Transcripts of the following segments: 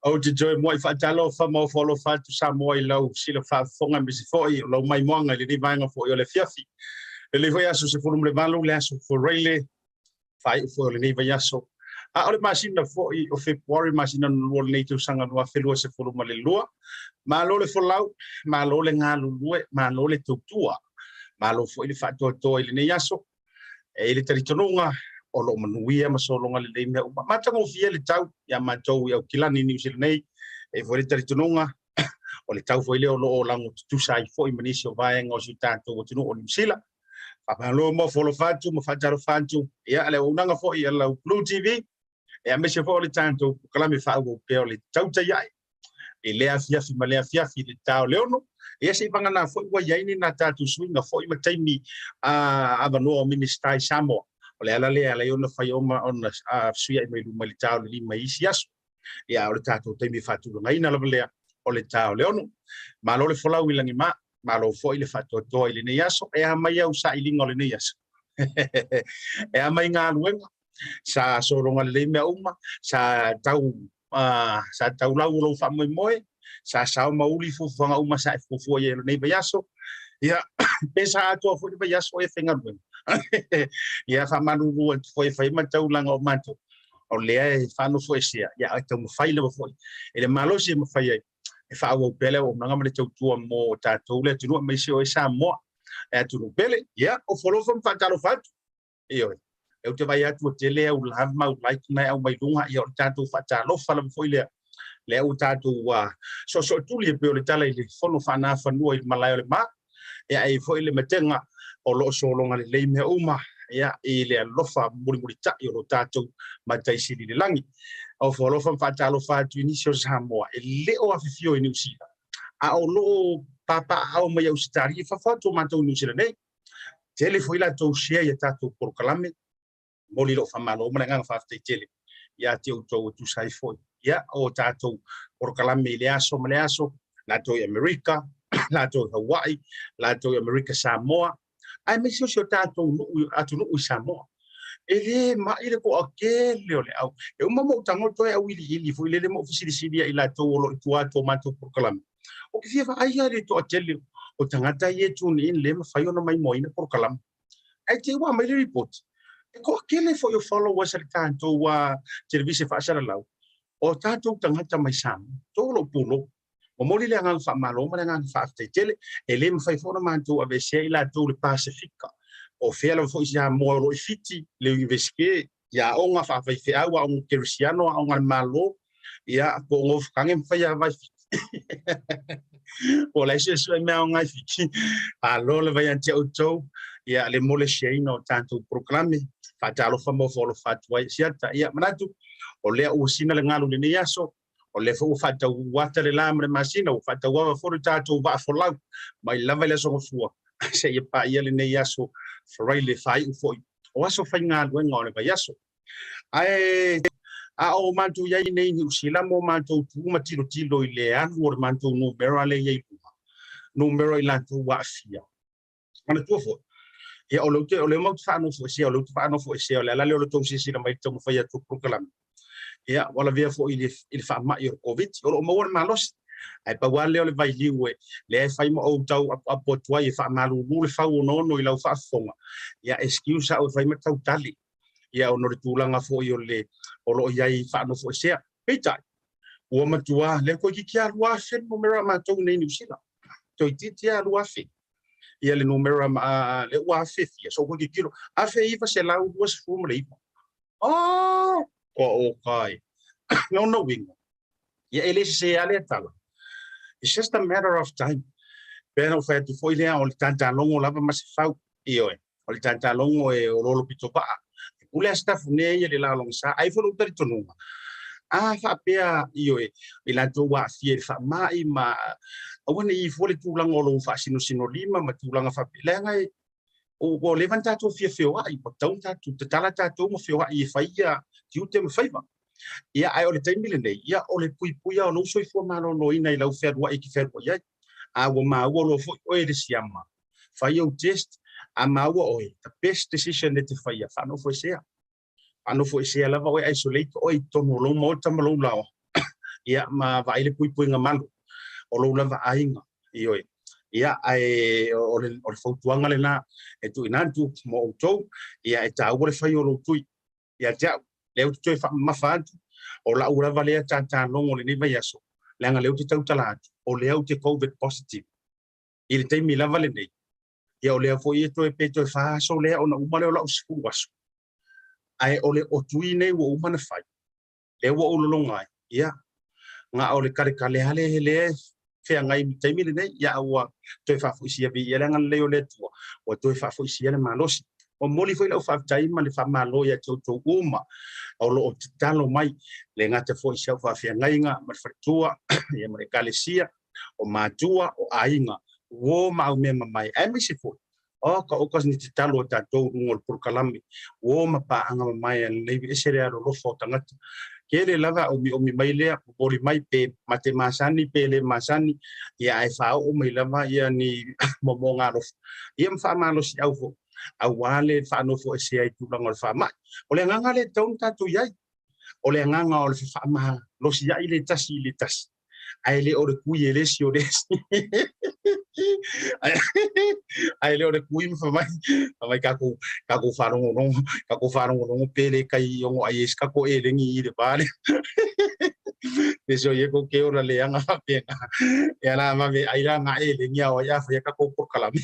Ou te toe muai faatalofa ma ofo alofa atu Samoa i lau sila faafofoga aemaise foi o lau maimoaga i lenei vaega foi o le afiafi. Lenei foi aso 18 le aso Foraile faaiu foi o lenei vaiaso. A o le masina foi o Fepuari, masina lona lua o lenei tausaga 2022. Malo le folau, malo le galulue, malo le tautua, malo foi le faatoatoa i lenei aso. E i le talitonuga o lo o manuia ma sologa lelei mea uma. Matagofie le tau ia matou i Aukilani i Niu Sila nei. E i foi le talitonuga o le tau foi lea o lo o lago tutusa ai foi ma nisi o vaega o si o tatou atunuu o Niu Sila. Faamalo mo folofa atu ma faatalofa atu ia le auaunaga foi a lau Blue TV e aemaise foi o le tatou polokalame faaauau pea o le tautai ae i lea afiafi ma lea afiafi i le ta o le 6. Ia se i vagana foi ua i ai ni na tatou suiga foi ma taimi avanoa o Minisita i Samoa. O le ala lea e ala ai ona fai oma ona fesuiai mai luma i le ta o le 5 i isi aso. Ia o le tatou taimi faatulagaina lava lea o le ta o le 6. Malo le folau i lagima, malo foi le faatoatoa i lenei aso. E a mai au sailiga o lenei aso? E a mai galuega? Sa sologa lelei mea uma, sa tau sa tau lau o lou faamoemoe, sa sao ma uli fuafuaga uma sa e fuafua i ai o lenei vaiaso. Ia, pe sa atoa foi le vaiaso e faigaluega. Ia, faamalulu atu foi e fai ma taulaga o matou, o lea e faanofoesea, ia, ae taumafai lava foi i le malosi e mafai ai e faaauau pea le auaunaga ma le tautua mo tatou le atunuu aemaise o e Samoa e atunuu pele. Ia, o folofa ma faatalofa atu. Ioe. Ou te vaai atu ua tele au love ma au like na e aumai luga, ia o le tatou faatalofa lava foi lea. Lea ua tatou soosootuli e pei o le tala i le fono faanafanua i le malae o le ma. Ia e i ai foi le matega o lo o sologa lelei mea uma ia i le alofa mulimulitai o lo tatou Matai Sili i le lagi. Ofo alofa ma faatalofa atu i nisi o Samoa e le o afifio i Niu Sila, a o lo o papaaao mai Ausetalia i fafo atu o matou i Niu Sila nei. Tele foi latou share i a tatou polokalame. Momoli lou faamalo ma le agaga faafetai tele ia te outou e tusa ai foi ia o tatou polokalame i le aso ma le aso, latou i Amerika, latou i Hawaii, latou i Amerika Samoa, aemaise o si o tatou nuu, atunuu i Samoa. E le mai le toatele o le au. E uma mou tago toe auiliili foi lele mou fesilisili ia i latou o lo o i tua atu o matou polokalame. Ou te fia vaai lava i le toatele o tagata ia e tune in le mafai ona maimoaina polokalame. Ae te i ua aumai le report. E toatele foi o followers a le tatou televise faasalalau, o tatou tagata mai Samoa, to lou pulou. Momoli le agaga faamalo ma le agaga faafetai tele. E le mafai foi ona matou aveesea i latou i le Pasefika. Po o fea lava foi Samoa o lo o i Fiti, le Iunivesite, i aoga faafaifeau, aoga kerisiano, aoga a le Malo, ia, po o Gofatage ma Faiava i Fiti. Po o la e suesue mea aoga i Fiti. Malo lava ia te outou, ia, le mo le share-ina o tatou polokalame. Faatalofa ma ofo alofa atu ai i siata. Ia, manatu, o lea ua sina le galu i lenei aso, o lea foi ua faatauata le la ma le masina, ua faatauava foi le tatou vaa folau mai lava i le Aso Gafua seia paia lenei aso Faraile faaiu foi o aso faigaluega o le vaiaso. Ae a o matou i ai nei i Niu Sila mo matou tu ma tilotilo i le alu o le matou numera lea i ai luga, numera i latou ua aafia. Manatua foi, ia o lea o lea matou te faanofoesea, o lea ou te faanofoesea, o le ala lea o le tou silasila mai i le taumafai atu o polokalame. Ia, ua lavea foi i le faamai o le Koviti. O lo o maua le malosi, ae pau lava lea o le vailiu e lea e fai ma ou tau apoapo atu ai e faamalulu le fau onoono i lau faafofoga. Ia, excuse au e fai ma tautali, ia ona o le tulaga foi o le o lo o i ai faanofoesea. Peitai, ua matua lea toeitiiti lava 2000 numera a matou nei i Niu Sila. Toeitiiti lava 2000 ia le numera ma lea ua afe fia, so ua tilotilo, 1929. Oh, kua o kai. Lona uiga, ia e le sese lava lea tala. It's just a matter of time. Pei ona ou fai atu foi lea, o le tatalogo lava ma se fau, ioe, o le tatalogo e oloolo pito vaa. E pule a Sitafune ia le lalologisa, ai foi lou talitonuga, a faapea, ioe, i latou ua aafia i le faamai ma aua ne i ifo le tulaga o lou faasinosinolima ma tulaga faapea, leaga e ua leva ona tatou fia feoai, ua tatau ona tatou tatala tatou ma feoai e fai ia tiute ma faiva. Ia, ae o le taimi lenei, ia, o le puipuia o lou soifua maloloina i lau fealuai e te fealuai ai. A ua maua loa foi oe i le siama, fai ou test, a maua oe, the best decision e te faia, faanofoesea. Faanofoesea lava oe, isolate oe i totonu o lou maota ma lou laoa, ia, ma vaai le puipuiga malu o lou lava aiga, ioe. Ia, ae o le fautuaga lena e tuuina atu mo outou, ia, e taua le fai o lou tui ia te au. Lea ou te toe faamamafa atu, o lau lava lea tatalogo i lenei vaiaso, leaga lea ou te tautala atu, o lea ou te Covid positive i le taimi lava lenei. Ia, o lea foi e toe pe toe 4 aso lea ona uma lea o lau 10 aso. Ae o le otui nei ua uma ona fai, lea ua ou lologa ai, ia, na o le kalekale lava lea e feagai i le taimi lenei, ia ua toe faafoisia viia le agalelei o le Atua, ua toe faafoisia le malosi. Ua momoli foi lau faafetai ma le faamalo ia te outou uma o lo o tatalo mai, le gata foi i si au faafeagaiga ma le faletua, ia ma le ekalesia, o matua, o aiga, uo ma au mea mamae, aemaise foi o ka oka ni tatalo a tatou i luga o le polokalame, uo ma paaga mamae a lenei ese le alolofa o tagata. Tele lava omiomi mai lea, momoli mai pe ma te masani pe le masani, ia ae faaoo mai lava ia ni momoga alofa, ia ma faamalosiau foi, aua le faanofoesea i tulaga o le faamai. O le agaga lea e tatau ona tatou i ai, o le agaga o le fefaamalosiai le tasi i le tasi, ae le o le kui e le isi o le isi. Ae le o le kui ma fai mai kakou faalogologo, kakou faalogologo pe le kai ongo ai e isi kakou elegi i le va lea. Pese o ia kou ke ola leaga faapena. Ia la vave ai la ngā elegi a o ai a faia kakou polokalame.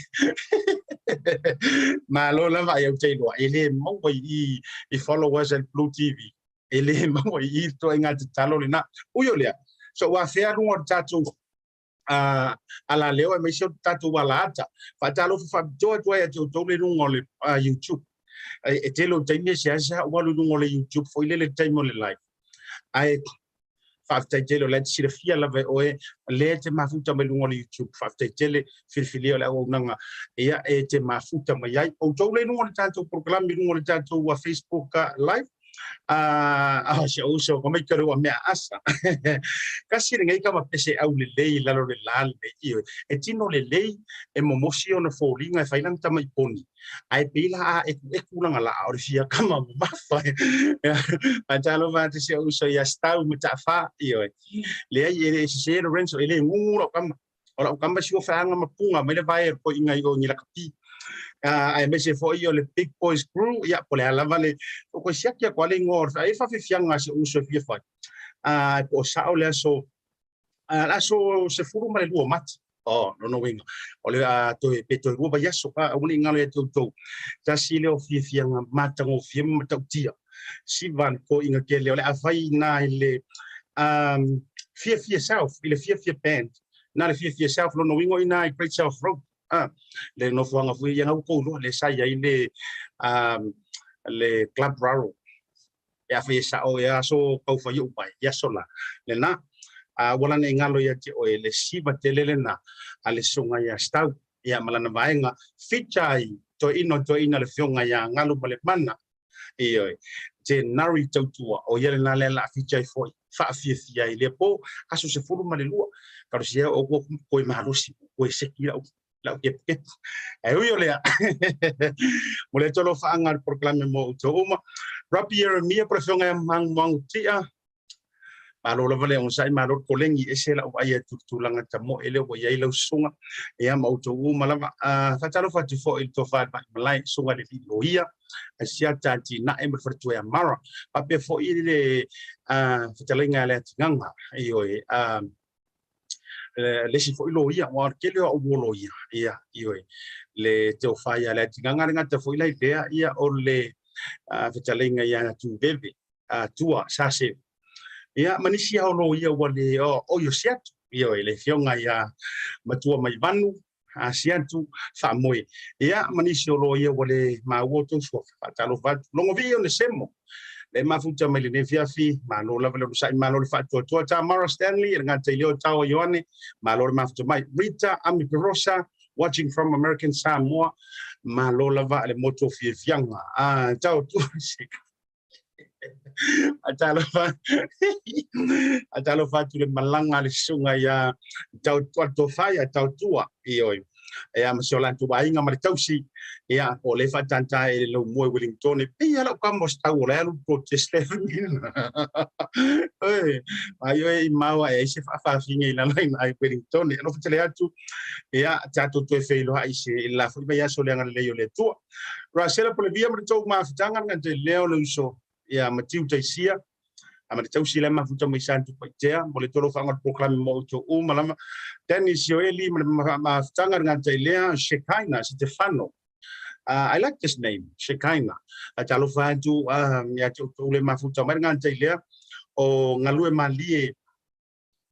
Malo lava ai au te iloa, e le maua i followers a le Blue TV. E le maua i i le toaiga tatalo lena. Ui o lea, so ua afea luga o le tatou alaleo aemaise o le tatou alaata. Faatalofa faapitoa atu ai ia te outou le luga o le YouTube. E tele o taimi e seasea ua alu i luga o le YouTube foi lele le taimi o le live. Ae faafetai tele o la e te silafia lava e oe lea e te mafuta mai luga o le YouTube. Faafetai tele filifilia o le auaunaga ia e te mafuta mai ai. Outou le i luga o le tatou polokalame i luga o le tatou Facebook live. A si au uso ka mai ka rua mea asa. Kasi lenei ka ma pese au lelei i lalo le la lenei ioe. E tino lelei e momosi ona foliga e fai lana tama i poni. Ae pei la a ekueku lana laa o le fia kama mamafa. A talofa atu si ou uso ia Stau ma Taafa ioe. Leai e le sese Lorenzo e le gugu lau kama. O lau kama si o feaga ma puga mai le vae o le koiga i o i lakapi. Aemaise foi o le Big Boys Crew, ia, po o le a lava le, ua toe siaki atu lava le igoa o le, e faafiafiaga a si ou uso e fia fai, po o sao le aso, le aso 12 o Mati. Oh, lona uiga, o le a toe, pe toe 2 vaiaso, aua ne i galo ia te outou, tasi lea o fiafiaga matagofie ma matautia, siva le toeaiga tele o le a fai i ina i le Fiafia South, i le Fiafia Band, na le Fiafia South, lona uiga o i ina i Great South Road, le nofoaga foi ia na ua outou iloa, lea sa i ai le Club Raro. Pe afai e sao e aso tau fai ou mai i aso la lena, a ua lana i galo ia te oe le siva tele lena a le susuga ia Stau ia ma lana vaega feature ai toeaina o toeaina le fioga ia Galu ma le Mana ioe Jenari Tautua o ia lena lea la feature ai foi faafiafia ai lea po aso 12 talosia o ua koe malosi koe seki lau lau kepukepu. Ae ui o lea, mo le atu alofaaga o le polokalame mo outou uma. Rabi Ieremia po o le Afioga ia Magumagu Tia, malo lava le onosai, malo le kolegi, ese lau vaai atu i le tulaga tamoe lea ua i ai lau susuga, ia ma outou uma lava. Faatalofa atu foi i le Tofa i le Vaimalae, Susuga i le Alii Loia, Asiata Atinae ma le Faletua ia Mara, faapea foi le fetalaiga ia Leatigaga, ioe, le isi foi loia, aua o le tele o au ua loia, ia, ioe, le Teofa ia Leatigaga, le gata foi la i lea, ia, o le fetalaiga ia Tuveve, Tua, Saseve, ia, ma nisi lava o loia ua le, o Iosiatu, ioe, le afioga ia Matua Maivanu, asi atu, faamoe, ia, ma nisi o loia ua le maua outou suafa, faatalofa atu. Logovii o Nesemo, le mafuta mai lenei afiafi, malo lava le onosai, malo le faatoatoa. Tamara Stanley, e le gata i lea o Taoa Ioane, malo le mafuta mai. Rita Amiperosa, watching from American Samoa, malo lava le motu o fiafiaga. Ah, tau tu, Talofa, talofa atu le malaga a le susuga ia Tofa ia Tautua, ioe, ia ma si o latou aiga ma le tausi, ia, po o le faatata e le laumua i Wellington, e pei lava lau kama o se tau o la e alu protest le Oi, ai oe i maua e ai se faafaafine i lalo i ina i Wellington. Alofa tele atu, ia, tatou toe feiloai i se la foi vaiaso i le agalelei o le Atua. Rasela Polevia ma le tou mafutaga le gata i lea o le uso ia Matiu Taisia a ma le tausi le mafuta mai sa Tupaitea mo le tolofaga o le polokalame mo outou uma lava. Danny Sioeli ma le mafutaga le gata i lea Shekaina Setefano. I like this name, Shekaina. Talofa atu ia te outou le mafuta mai le gata i lea o Galue Malie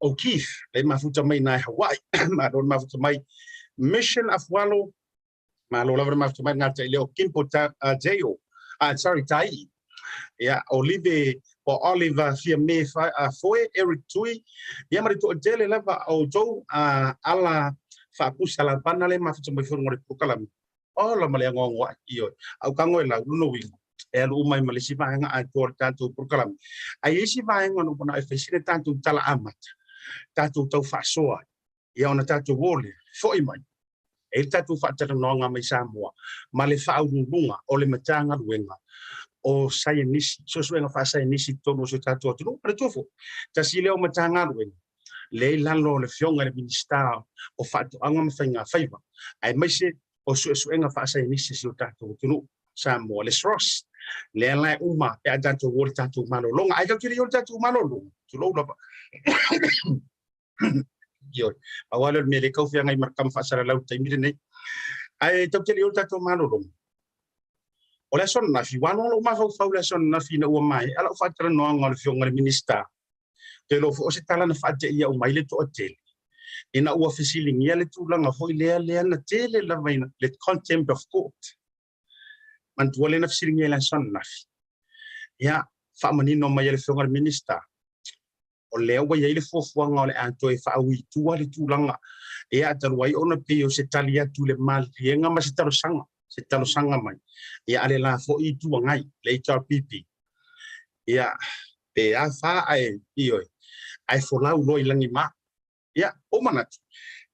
O'Keefe le mafuta mai nai Hawaii. Malo le mafuta mai. Mission Afualo, malo lava le mafuta mai ngā leo Kimpo ta, Jayo, sorry, Tai. Ia, Olive, o Oliver Fia Me Foe, Eric Tui, ia ma le toatele lava o outou ala faapusa lapana le mafuta mai foi le polokalame. Ola ma le agoagoa'i, ioe. A ua tago e lau, lona uiga, e alu uma ai ma le isi vaega atoa o le tatou polokalame. A i ai isi vaega na ua mana'o e fai sina tatou tala amata, tatou tau faasoa ai, ia ona tatou o lea, fo'i mai, e i ai le tatou faatalanoaga mai Samoa ma le Faauluuluga o le Matagaluega o Saienisi, Suesuega Faasaienisi i totonu o si o tatou atunuu. Manatua foi, tasi lea o Matagaluega lea i lalo o le Afioga i le Minisita o Faatoaga ma Faigafaiva, aemaise o suesuega faasaienisi a si o tatou atunuu Samoa, le SROS, lea la e uma pe a tatou o i le tatou malologa. Ae tatou te le i o i le tatou malologa, tulou lava. Ioe, pau lava lea o le mea lea e tau feagai ma le tama faasalalau i le taimi lenei. Ae tatou te le i o i le tatou malologa. O le aso ananafi, ua alu lava lou mafaufau i le aso ananafi ina ua maea lau faatalanoaga o le Afioga i le Minisita. Ou te iloa foi o se tala na faateia uma ai le toatele, ina ua fesiligia le tulaga foi lea lea na tele lava ina le contempt of court. Manatua lea na fesiligia i le aso ananafi. Ia, faamanino mai e le Afioga i le Minisita, o lea ua i ai le fuafuaga o le a toe faaui i tua le tulaga ia talu ai ona pei o se tali atu i le maliliega ma se talosaga, se talosaga mai ia a le la foi Itu Agai, le HRPP. Ia, pe a fa ae, ioe, ae folau loa i lagima. Ia, ua ou manatu,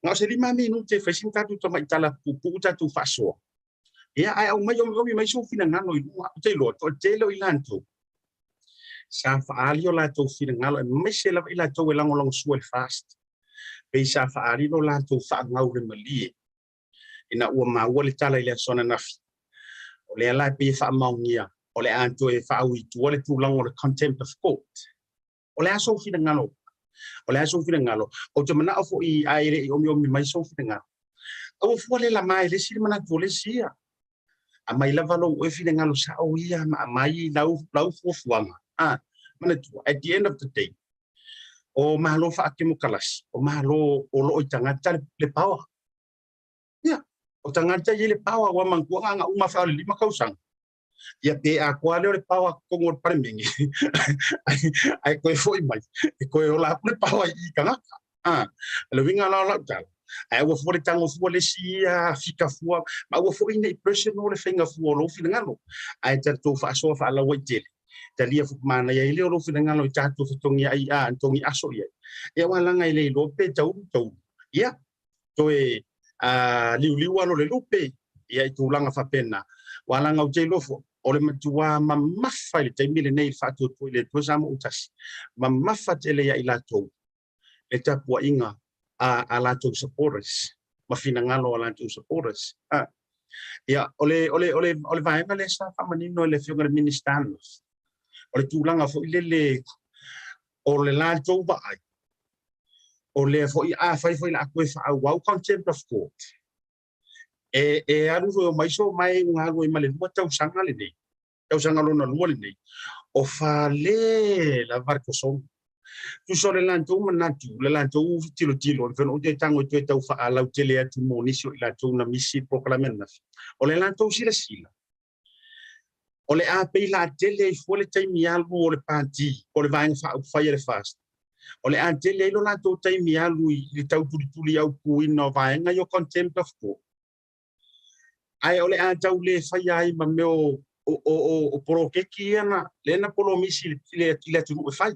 na o se 5 minute e fai sina tatou tamai tala puupuu tatou faasoa, ia, ae aumai omiomi mai sou finagalo i luga. Ou te iloa, toatele o i latou sa faaali o latou finagalo, aemaise lava i latou e lagolagosua i le FAST, pei sa faaali lo latou faagau le malie. Ina ua maua le tala i le aso ananafi, o lea la e pei e faamaonia o le a toe faaui i tua le tulaga o le contempt of court. O le a sou finagalo? O le a sou finagalo? Ou te manao foi a e le i omiomi mai sou finagalo. Aua fua le lama e le isi le manatu o le isi ia. Aumai lava lou oe finagalo sao ia ma aumai lau, lau fuafuaga. Ah, manatua, at the end of the day, o Malo faakemokalasi, o Malo o lo o i tagata le, le power. Ia, o tagata i le power ua manatua nga uma fa o le 5 tausaga. Ia pe atoa lea o le power totonu o le Palemene, ae toe foi mai, e toe ola atu le power i tagata. Ah, le uiga la o lau tala, ae aua fua le tago fua le isi ia fika fua, ma aua foi ne i personal le faiga fua o lou finagalo, ae tatou faasoa faalauaitele. Talia fua manaia ai lea o lou finagalo i tatou fetogi ai, a, togi aso i ai. Ia aua leaga e le iloa pe taulu taulu. Ia, toe liuliu alo le lupe, ia i tulaga faapena. Ua laga ou te iloa foi, o le matuā mamafa i le taimi lenei i le faatuatua i le Atua Samoa ua tasi, mamafa tele ia i latou le tapuaiga a a latou supporters ma finagalo o a latou supporters. A, ia, o le, o le, o le, o le vaega lea sa faamanino e le Afioga i le Minisita ananafi, o le tulaga foi lele o le latou vaai, o lea foi afai foi o le a toe faaauau contempt of court, e, e alu foi o mai so mai ua alu ai ma le 2 tausaga lenei, tausaga lona lua lenei, o fale lava le tosoga. Tusa o le latou manatu, le latou tilotilo, e mafai ona ou toe tago e toe tau faalautele atu mo nisi o i latou na misi i le polokalame ananafi. O le latou silasila, O le a pei la tele ai fua le taimi alu o le pati po o le Vaega Faaupufai a le FAST. O le a tele ai lo latou taimi alu i le tautulituli aupuina o vaega ia o contempt of court. Ae o le a tau le faia ai ma mea o, o, o, o poloketi ia na, lea na polomisi i le, i le atunuu e fai.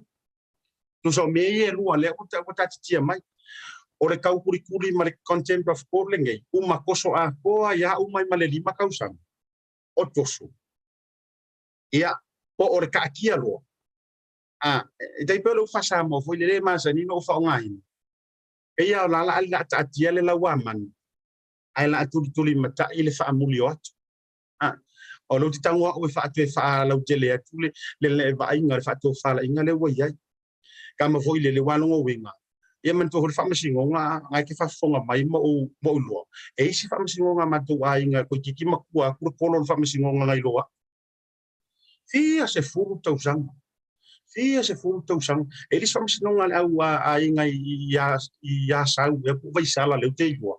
Tusa o mea ia e lua lea ua taatitia mai. O le taukulikuli ma le contempt of court lenei, uma toso atoa ia uma ai ma le 5 tausaga o toso. Ia, po o le taatia loa. A, e tai pei o le ufa Samoa foi lele e masani ona ou faaaogaina. Pei lava o la la a le taatia le lauamanu, ae la tulitulimatai le faamuli o atu. A, o lea ou te tago au e faatoe faalautele atu le, le, le vaaiga, le faatofalaiga lea ua i ai. Kama foi lele ua logo uiga. Ia manatua foi le faamasinoga, ngai ke faafofoga mai ma ou, ma ou iloa. E isi faamasinoga a matou aiga toeitiiti matua atu le kolo o le faamasinoga nai lo au. Fia 10 tausaga. Fia 10 tausaga. E le isi faamasinoga a le au aiga i, i Asau, ea po o Vaisala lea ou te iloa.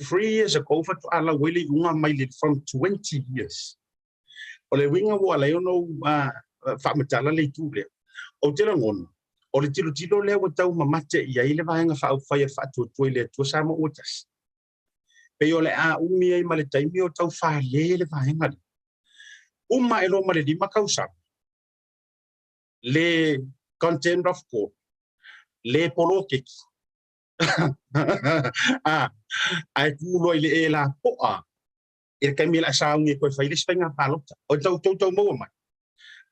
3 years ago faatoa lau ai le iuga mai le from 20 years. O le uiga ua ala ai ona ou faamatala le itu lea. Ou te lagona, o le tilotilo lea ua tau mamate i ai le Vaega Faaupufai a le Faatuatua i le Atua Samoa ua tasi. Pei o le a umi ai ma le taimi o tau fale le vaega lea. Uma ae loa ma le 5 tausaga, le contempt of court, le poloketi, ae tu loa i le e lapoa i le taimi o le a sauni e toe fai le isi faiga palota. O le tau tau maua mai,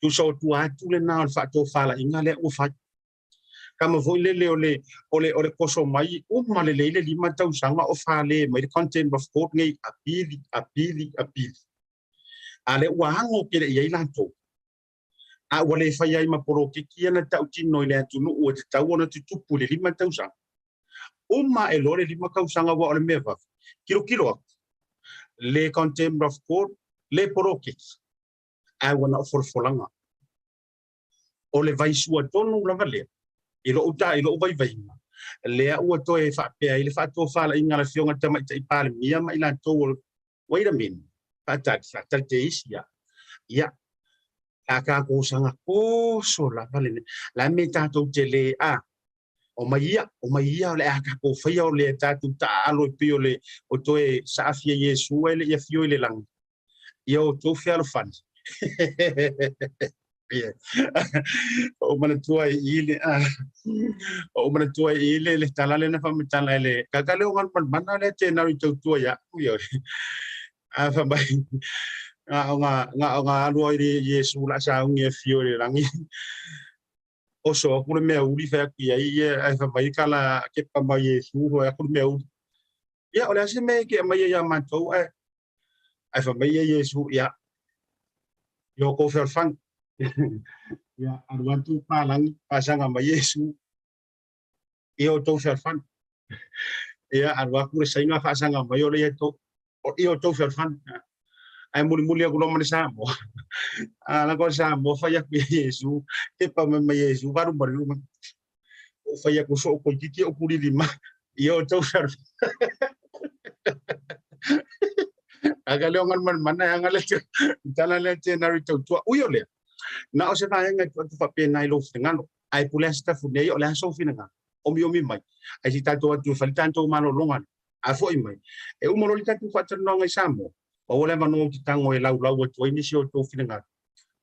tusa o tua atu lena o le faatofalaiga lea ua fai. Kama foi lele o le, o le, o le koso mai, uma lelei le 5 tausaga o fale mai le contempt of court nei, apili, apili, apili. A lea ua ago tele i ai latou. A ua le fai ai ma poloketi ia na tautino i le atunuu e tatau ona tutupu i le 5 tausaga. Uma ae loa le 5 tausaga aua o le mea vave, tilotilo atu, le contempt of court, le poloketi, ae ua na o folafolaga. O le vaisua tonu lava lea, i lou ta, i lou vaivaiga, lea ua toe faapea ai le faatofalaiga a le Afioga i le Tamaitai Palemia ma i latou o Wait a minute, faatali, faatali te isi ia. Ia, a tatou saga toso lava lenei. La me tatou te le a, o mai ia, o mai ia o le a tatou faia o le tatou taaalo e pei o le o toe saafia Iesu e le i afio i le lagi. Ia outou fealofani. Ia. O manatua i le o manatua i le le tala le na faamatala e le kaka le o ngana mana le te nau i tautua ia ia. A fa mai nga o nga nga o nga alua i le Iesu la saungi e fio i le langi. Oso aku le mea uli fai atu i ai ia ae fai mai kala kepa mai Iesu hoi aku le mea uli. Ia, o le a se mea e te aumaia ia matou ae ae fai mai ia Iesu, ia, i o tou fealofani. Ia, alu atu palagi, faasaga mai Iesu, i o tou fealofani. Ia, alu atu le Saina faasaga mai o le ia tou, i o tou fealofani. Ae mulimuli atu loa ma le Samoa. A lako le Samoa fai atu ia Iesu, tepa mai ma Iesu, 85. Ou fai atu soo toeitiiti ou kulili mai i o tou fealofani. Aga leo ngana mana mana aga le tala le te nari tautua. Ui o lea, na o se vaega e tuu atu faapena i lou finagalo. Ae pule lava Sitafune nei, o le a sou finagalo, omiomi mai. Ae se i tatou atu e fai le tatou malologa lea. A foi mai, e uma loa le tatou faatalanoaga i Samoa, maua le avanoa ou te tago e laulau atu ai nisi o outou finagalo.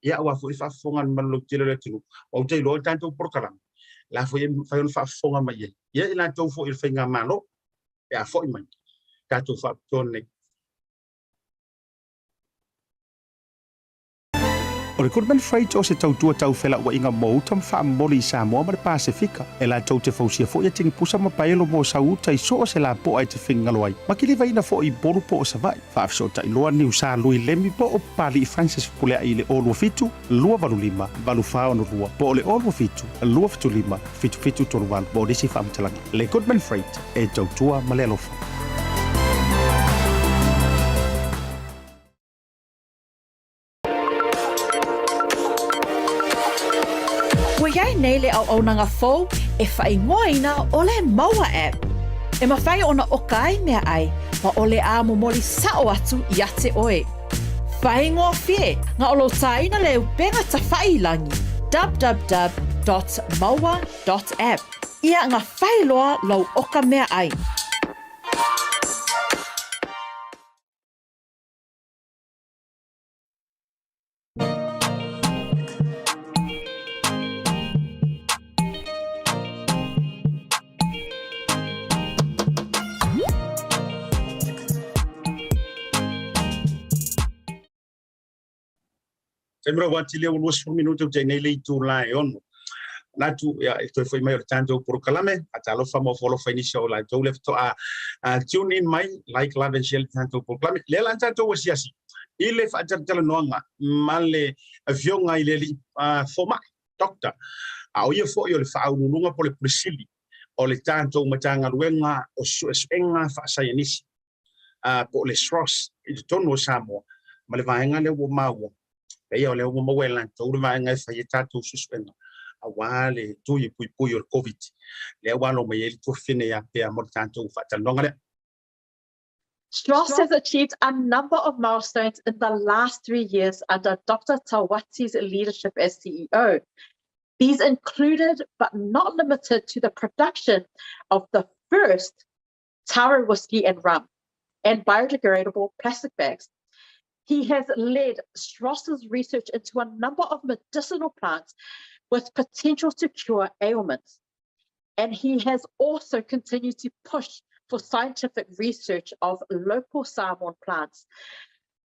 Ia, aua foi le faafofoga a le mamalu lautele o le atunuu, aua ou te iloa le tatou polokalame, o la foi e mafai ona faafofoga mai ai. Ia, i latou foi o le faigamalo, pe a foi mai, tatou faapitoa nei. O le Goodman Freight o se tautua tau felauaiga mo uta ma faamomoli i Samoa ma le Pasefika. E latou te fausia foi atigi pusa ma paelo mo sau uta i so o se lapoa e te finagalo ai, ma kilivaina foi i Upolu po o Savaii. Faafesootai loa Niusa Lui Lemi po o Papali'i Francis Fepuleai i le 027 285 8462 po o le 027 275 7738 mo nisi faamatalaga. Le Goodman Freight, e tautua ma le alofa. Ua i ai nei le auaunaga fou e faaigoaina ʻo le Maua App. E mafai ona ʻoka ai meaʻai ma o le a momoli sao atu iā te ʻoe. Faigofie na o lou tāina le upega tafaʻi i lagi, www.maua.app, ia nga fai loa lou ʻoka meaʻai. Taimi rau ati lea ua 20 minute ua tea nei le itula e ono. Manatu, ia, e toe foi mai o le tatou polokalame, faatalofa ma ofo alofa i nisi o latou lea faatoa tune in mai, like, love and share le tatou polokalame. Lea la tatou asiasi i le faatalatalanoaga ma le afioga i le alii fomai, doctor, a o ia foi o le faauluuluga po o le Pule Sili o le tatou Matagaluega o Suesuega Faasaienisi po o le SROS i totonu o Samoa ma le vaega lea ua maua, pei o lea ua maua e latou le vaega e fai ai tatou suesuega aua le tui puipui o le Covid. Lea ua alo mai ai le tuafafine ia Pea mo le tatou faatalanoaga lea. SROS has achieved a number of milestones in the last 3 years under Doctor Tauati's leadership as CEO. These included, but not limited to, the production of the first taro whiskey and rum, and biodegradable plastic bags. He has led SROS's research into a number of medicinal plants with potential to cure ailments. And he has also continued to push for scientific research of local Samoan plants.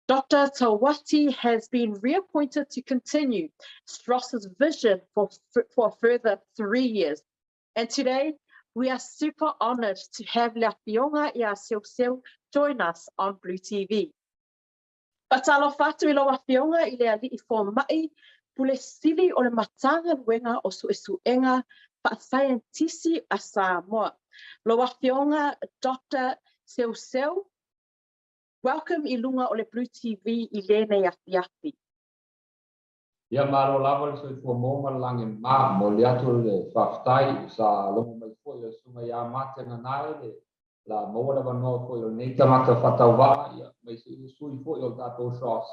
Dr. Tauati has been reappointed to continue SROS's vision for a further 3 years. And today, we are super honoured to have Le Afioga ia Seuseu join us on Blue TV. Faatalofa atu i lau Afioga i le Alii Fomai Pule Sili o le Matagaluega o Suesuega Faasaienitisi a Samoa, lau Afioga Doctor Seuseu, welcome i luga o le Blue TV i lenei afiafi. Ia malo lava le soifua maua ma le lagi e mama. Momoli atu le faafetai sa logo mai foi o le susuga ia Mate Ganae le la maua le avanoa foi o lenei tagata faatauvaa ia mai se sui foi o le tatou SROS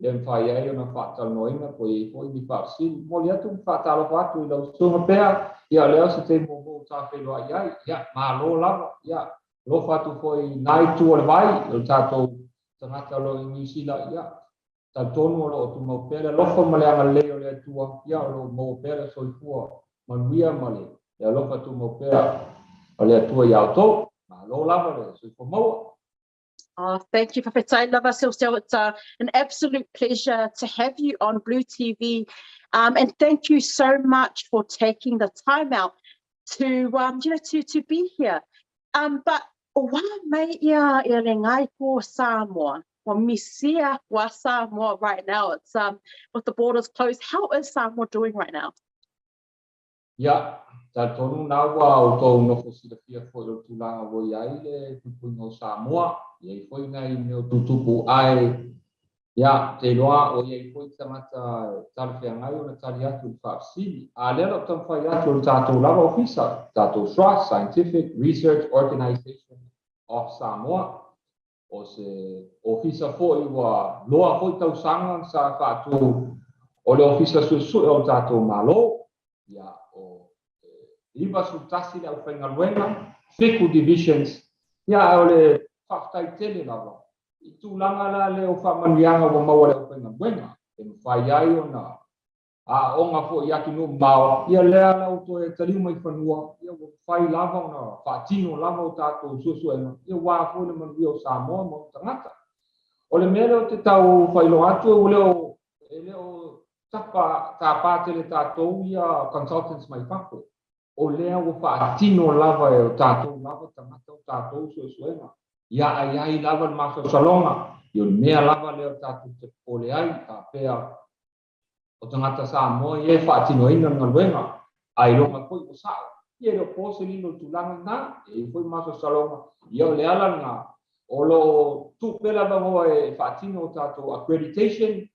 lea mafai ai ona faatalanoaina po o i ai foi ni faafesili. Momoli atu ma faatalofa atu i lau susuga Pea, ia o lea o se taimi muamua ua ta feiloai ai, ia malo lava, ia alofa atu foi i na itu o le vai, o le tatou tagata o lo o i Niu Sila, ia Talitonu o lo o tumau pea le alofa ma le agalelei o le Atua, ia o lo o maua pea le soifua manuia ma le alofa tumau pea o le Atua iā outou. Malo lava le soifua maua. Oh, thank you, Faafetai lava, Seuseu. It's an absolute pleasure to have you on Blue TV. And thank you so much for taking the time out to, you know, to be here. But O a mai ia le gaiko o Samoa? Ua misia aku a Samoa right now. It's with the borders closed. How is Samoa doing right now? Ia, talitonu na ua outou nofo silafia foi o le tulaga ua i ai le puipuiga o Samoa, e i ai foi nai mea o tutupu ae, ia, te iloa o i ai foi tagata e talafeagai ona tali atu i le faafesili. A lea o lo o taumafai atu e le tatou lava ofisa, tatou SROS, Scientific Research Organization of Samoa, o se ofisa foi ua loa foi tausaga sa faatu o le ofisa suesue o le tatou Malo. Ia, o 91 le aufaigaluega, 7 divisions, ia, ae o le faafetai tele lava i tulaga la lea o faamanuiaga ua maua le aufaigaluega e mafai ai ona aooga foi i atunuu mamao, ia lea la ua toe taliu mai fanua, ia ua mafai lava ona faatino lava o tatou suesuega, ia aua foi le manuia o Samoa ma ona tagata. O le mea lea ou te tau faailoa atu, ua le o, e le o tapa, tapa tele tatou ia consultants mai fafo. O lea ua faatino lava e o tatou lava tagata o tatou suesuega. Ia ai ai lava le masalosaloga, ia o le mea lava lea o tatou te popole ai, faapea o tagata Samoa ia e faatinoina le galuega, ailoga foi ua sao. Ia e le o po se lilo i le tulaga lena, e i ai foi masalosaloga. Ia o le ala lena, o lo o tuu pea le avanoa e faatino o tatou accreditation,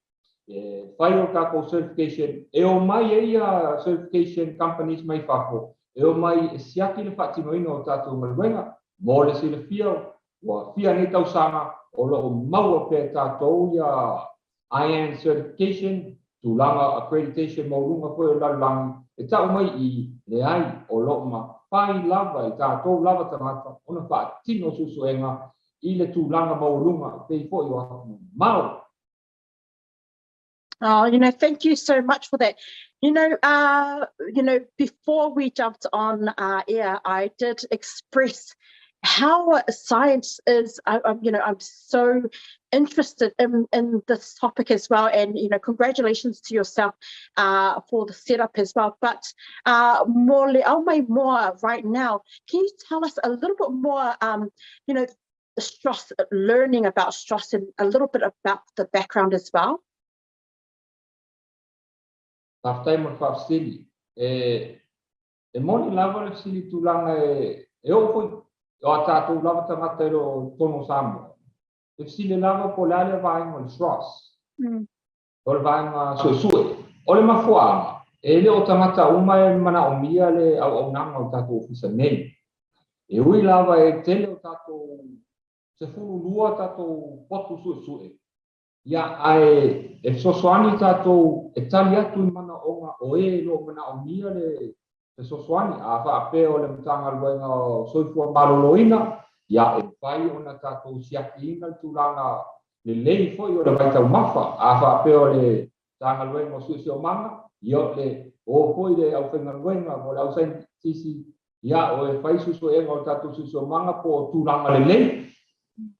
e fai o tatou certification, e omai ai ia certification companies mai fafo, e omai e siaki le faatinoina o tatou galuega. Mo le silafia, ua fia nei tausaga o lo o maua pea e tatou ia IANZ certification, tulaga accreditation maualuga foi o le lalolagi, e tau mai i leai o lo o mafai lava e tatou lava tagata ona faatino suesuega i le tulaga maualuga e pei foi o atunuu mamao. Oh, thank you so much for that. Before we jumped on air, I did express how science is, I, I'm, you know, I'm so interested in this topic as well. And congratulations to yourself for the setup as well. But more, oh my, more right now, can you tell us a little bit more, SROS, learning about SROS and a little bit about the background as well? Faafetai mo le faafesili. E moni lava le fesili tulaga e oo foi o a tatou lava tagata e le o i totonu o Samoa. E fesili lava po o le a le vaega o le SROS. O le vaega suesue. O le mafuaaga, e le o tagata uma e manaomia le auaunaga o le tatou ofisa nei. E ui lava e tele o tatou 12 tatou potu suesue, ia, ae e fesoasoani tatou e tali atu i manaoga o e o lo o manaomia le fesoasoani. A faapea o le Matagaluega o Soifua Maloloina, ia, e mafai ona tatou siakiina le tulaga lelei foi o le vaitaumafa. A faapea o le Matagaluega o Siosiomaga, ia, o le o foi le aufaigaluega mo le ausainitisi, ia, o e fai suesuega o le tatou siosiomaga po o tulaga lelei.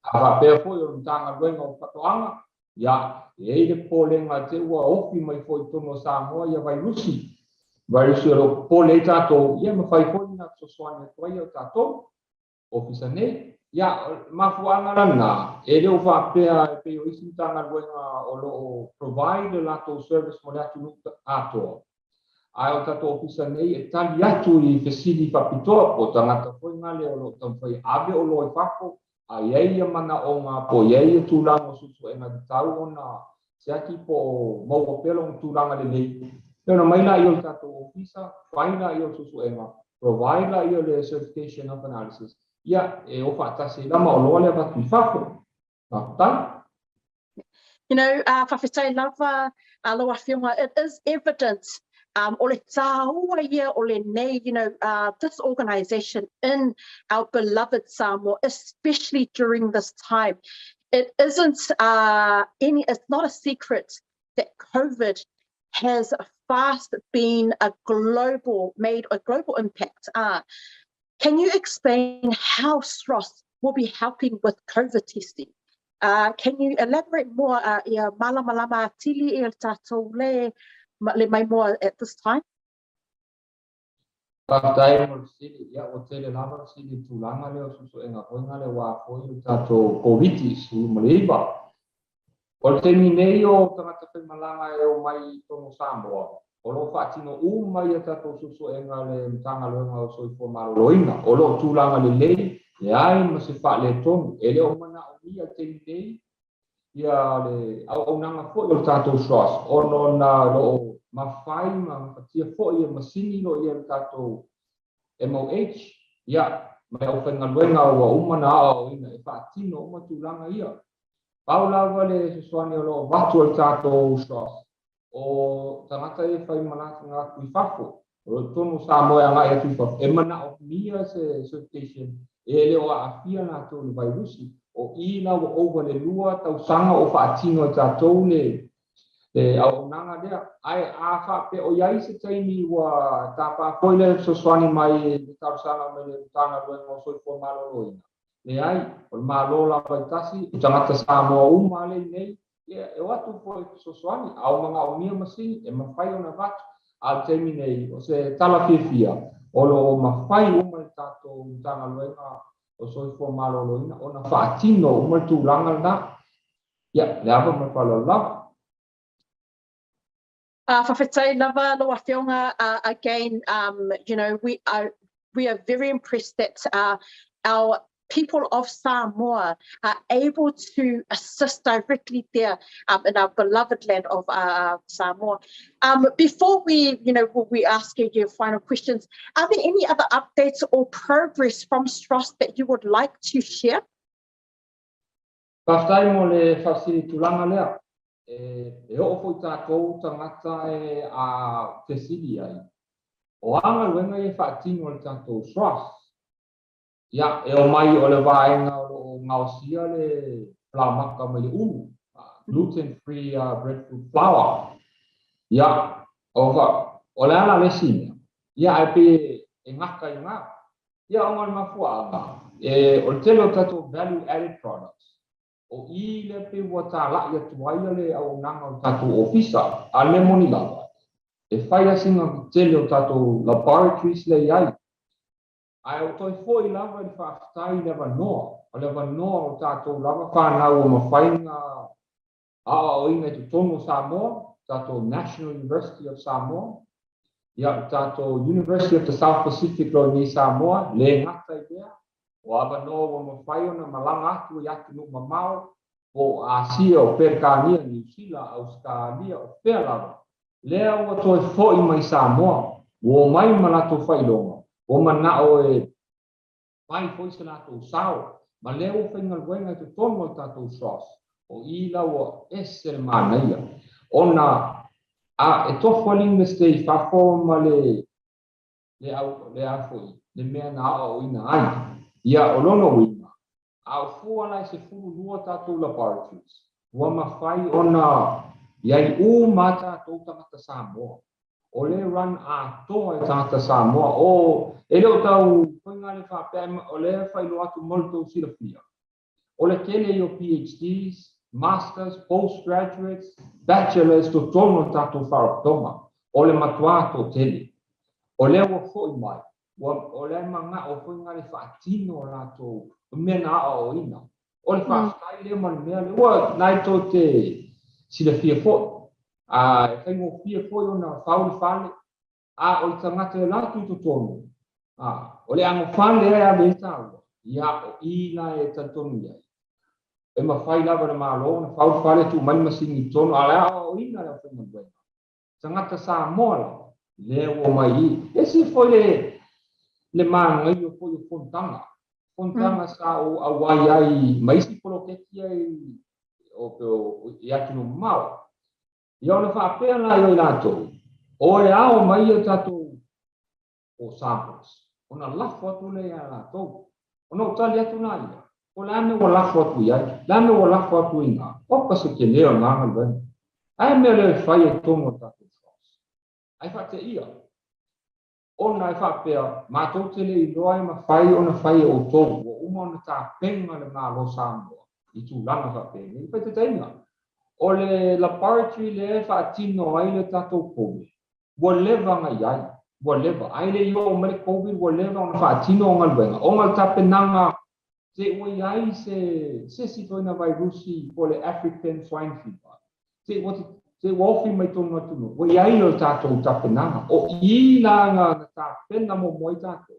A faapea foi o le Matagaluega o Faatoaga, ia, e i ai le popolega te ua ofi mai foi i totonu o Samoa ia vairusi o lo o popole ai tatou, ia, mafai foi ona fesoasoani atu ai o tatou ofisa nei. Ia, mafuaaga lena, e le o faapea e pei o isi Matagaluega o lo o provide le latou service mo le atunuu atoa. Ae o tatou ofisa nei e tali atu i fesili faapitoa po o tagata foi ngale o lo o taumafai ave oloa i fafo, a i ai ia manaoga po o i ai ia tulaga o suesuega tatau ona siaki po o maua pea lona tulaga lelei. E ona mai laia o le tatou ofisa, fai laia o le suesuega, provide laia o le certification of analysis, ia, e o faatasi ai la ma oloa lea avatu i fafo. Faafetai. Faafetai lava lau afioga. It is evident o le tāua ia o lenei, this organisation in our beloved Samoa, especially during this time. It isn't any, it's not a secret that COVID has fast been a global, made a global impact. Can you explain how SROS will be helping with COVID testing? Can you elaborate more ia malamalama atili i le tātou le mai moa at this time? Faafetai mo le fesili. Ia, ua tele lava fesili i le tulaga lea o suesuega foi lea aua foi le tatou Koviti-19. O le taimi nei o tagata faimalaga e omai i totonu o Samoa, o lo o faatino uma ia tatou suesuega a le Matagaluega o Soifua Maloloina. O lo o tulaga lelei, leai ma se faaletonu. E le o manaomia i le taimi nei ia le auaunaga foi o le tatou SROS ona o lo o mafai ma gafatia foi e masini o lo o i ai le tatou MOH, ia, ma le aufaigaluega ua uma ona aoaoina e faatino uma tulaga ia. Pau lava le fesoasoani o lo o avatu e le tatou SROS, o tagata ia e fai malaga atu i fafo, o lo o i totonu o Samoa e agai atu i fafo, e manaomia se certification e le o aafia latou i le vairusi. O i la ua ova i le 2 tausaga o faatino e tatou le auaunaga lea. Ae a faapea o i ai se taimi ua tapa foi le fesoasoani mai le talosaga mai le Matagaluega o Soifua Maloloina, leai, o le Malo lava e tasi, o tagata Samoa uma lea i nei, ia, e o atu foi e fesoasoani. A o manaomia masini, e mafai ona avatu. A o le taimi nei, o se tala fiafia, o lo o mafai uma e le tatou Matagaluega o Soifua Maloloina ona faatino uma le tulaga lena. Ia, le ava ma le faaaloalo lava. Faafetai lava lau Afioga. Again, we are very impressed that our people of Samoa are able to assist directly there in our beloved land of Samoa. Before we ask you your final questions, are there any other updates or progress from SROS that you would like to share? Faafetai mo le faafesili tulaga lea. E oo foi tatou tagata e a fesili ai, o a galuega ia e faatino e le tatou SROS? Ia, e omai o le vaega o lo o gaosia le falaoamata mai le ulu, gluten free breadfruit flour. Ia, o le a la le isi mea? Ia, ae pei e gata i ina. Ia, ona o le mafuaaga, o le tele o tatou value added products, o i lea pei ua talai atu ai le auaunaga o le tatou ofisa. A o le mea moni lava, e fai lava sina tele o tatou laboratories lea i ai. Ae o toe foi lava i le faafetai i le avanoa, o le avanoa o tatou lava fanau ua mafai ona aoaoina i totonu o Samoa, tatou National University of Samoa, ia, le tatou University of the South Pacific lo i nei Samoa, le gata i lea, o avanoa ua mafai ona malaga atu i atunuu mamao, po o Asia, o Peretania, Niu Sila, Ausetalia, o fea lava, lea ua toe foi mai Samoa, ua omai ma latou faailoga, ua manao e fai foi se latou sao, ma lea ua faigaluega i totonu o le tatou SROS, o i la ua ese le manaia, ona a e tofu lava le Universite i fafo ma le le au le a foi le mea na aoaoina ai. Ia, o lona uiga, a o fua la e 12 tatou laboratories, ua mafai ona i ai uma tatou tagata Samoa. O le run atoa e tagata Samoa. O, e le o tau faiga le faapea, o lea faailoa atu mo le tou silafia. O le tele ia o PhDs, Masters, Postgraduates, Bachelors, totonu o le tatou faalapotopotoga. O le matua toatele. O lea ua foi mai, ua, o lea e manao foi le faatino o latou mea na aoaoina. O le faafetai lea ma le mea lea ua nai tou te silafia foi. A e faigofie foi ona fau le fale, a o le tagata e alu atu i totonu, a o le anofale lea e ave ai taua, ia, o i la e talitonu i ai. E mafai lava e le Malo ona fau le fale, tuu mai le masini i totonu, a o le aoaoina o le aufaigaluega. Tagata Samoa lava, lea ua omai i i. E ese foi le manaia foi o fonotaga. Fonotaga sa ou auai ai ma isi poloketi ia i atunuu mamao. Ia ona faapea la i latou, o e ao mai ia tatou o samples, ona lafo atu lea ia latou. Ona ou tali atu la ia, o le a mea ua lafo atu i ai? Le a mea ua lafo atu i ina? Oka se tele o lena galuega. Ae mea lea e fai e totonu o le tatou SROS? Ae faateia, ona e faapea, matou te le iloa e mafai ona fai e outou, ua uma ona tapena le Malo Samoa i tulaga faapenei. Faitaitaiga, o le laboratory lea e faatino ai le tatou Covid, ua leva ona i ai, Ua leva, ae le i oo mai le Covid ua leva ona faatino o galuega ona o le tapenaga se ua i ai se se isi ituaiga vairusi po o le African Swine Fever se ua se ua ofi mai totonu o le atunuu, ua i ai le tatou tapenaga. O i la na tapena muamua ai tatou.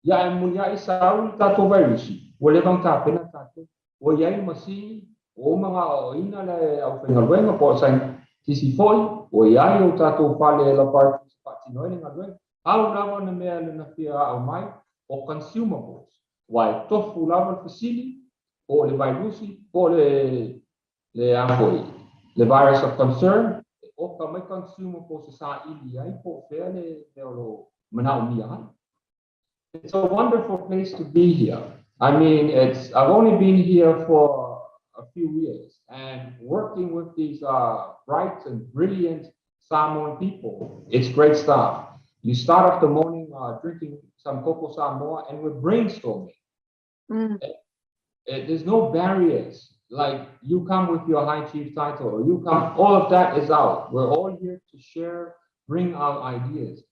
Ia ae muliai sau le tatou vairusi, ua leva ona tapena tatou. Ua i ai masini, ua uma ona aoaoina le aufaigaluega po o saienitisi foi, ua i ai o tatou fale laboratories e faatino ai le galuega. Pau lava le mea na fia ao mai, o consumables, aua e tofu lava le fesili, po o le vairusi, po o le le a foi, le virus of concern, e oka mai consumables e saili ai po o fea le mea o lo o manaomia ai. It's a wonderful place to be here. I mean, it's I've only been here for a few years and working with these bright and brilliant Samoan people, it's great stuff. You start off the morning drinking some Koko Samoa and we're brainstorming. There's no barriers. Like you come with your high chief title or you come, all of that is out. We're all here to share, bring our ideas.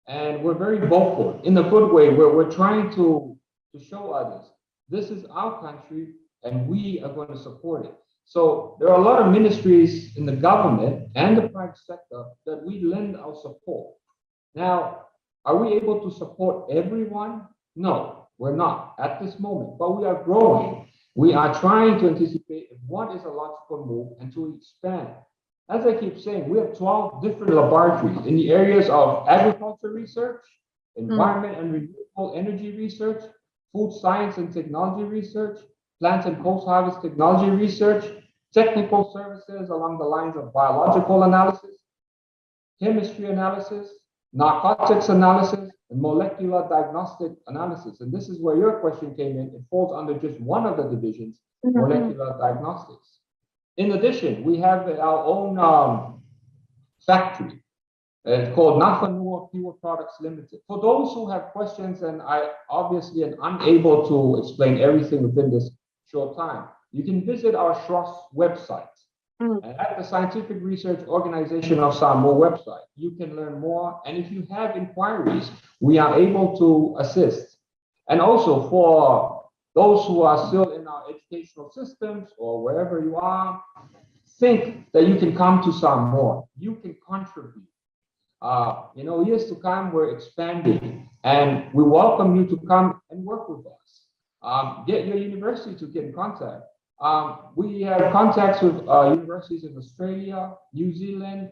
And we're very vocal in a good way where we're trying to show others this is our country and we are going to support it. So there are a lot of ministries in the government and the private sector that we lend our support. Now, are we able to support everyone? No, we're not at this moment, but we are growing. We are trying to anticipate what is a logical move and to expand. As I keep saying, we have 12 different laboratories in the areas of agriculture research, environment and renewable energy research, food science and technology research, plant and post-harvest technology research, technical services along the lines of biological analysis, chemistry analysis, narcotics analysis, and molecular diagnostic analysis. And this is where your question came in. It falls under just one of the divisions, molecular diagnostics. In addition, we have our own factory. It's called Nafanua Pure Products Limited. For those who have questions, and I obviously am unable to explain everything within this short time, you can visit our SROS website. And at the Scientific Research Organization of Samoa website, you can learn more. And if you have inquiries, we are able to assist. And also for those who are still in our educational systems or wherever you are, think that you can come to Samoa. You can contribute. Years to come, we're expanding and we welcome you to come and work with us. Get your university to get in contact. We have contacts with universities in Australia, New Zealand,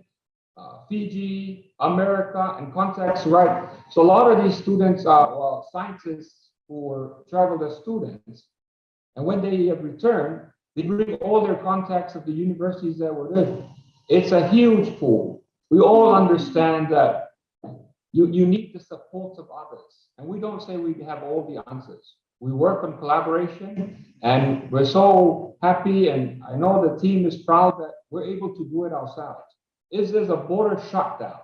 Fiji, America, and contacts, right? So a lot of these students are, well, scientists who traveled as students. And when they have returned, they bring all their contacts of the universities that were there. It's a huge pool. We all understand that you need the support of others. And we don't say we have all the answers. We work on collaboration and we're so happy. And I know the team is proud that we're able to do it ourselves. Is there's a border shutdown?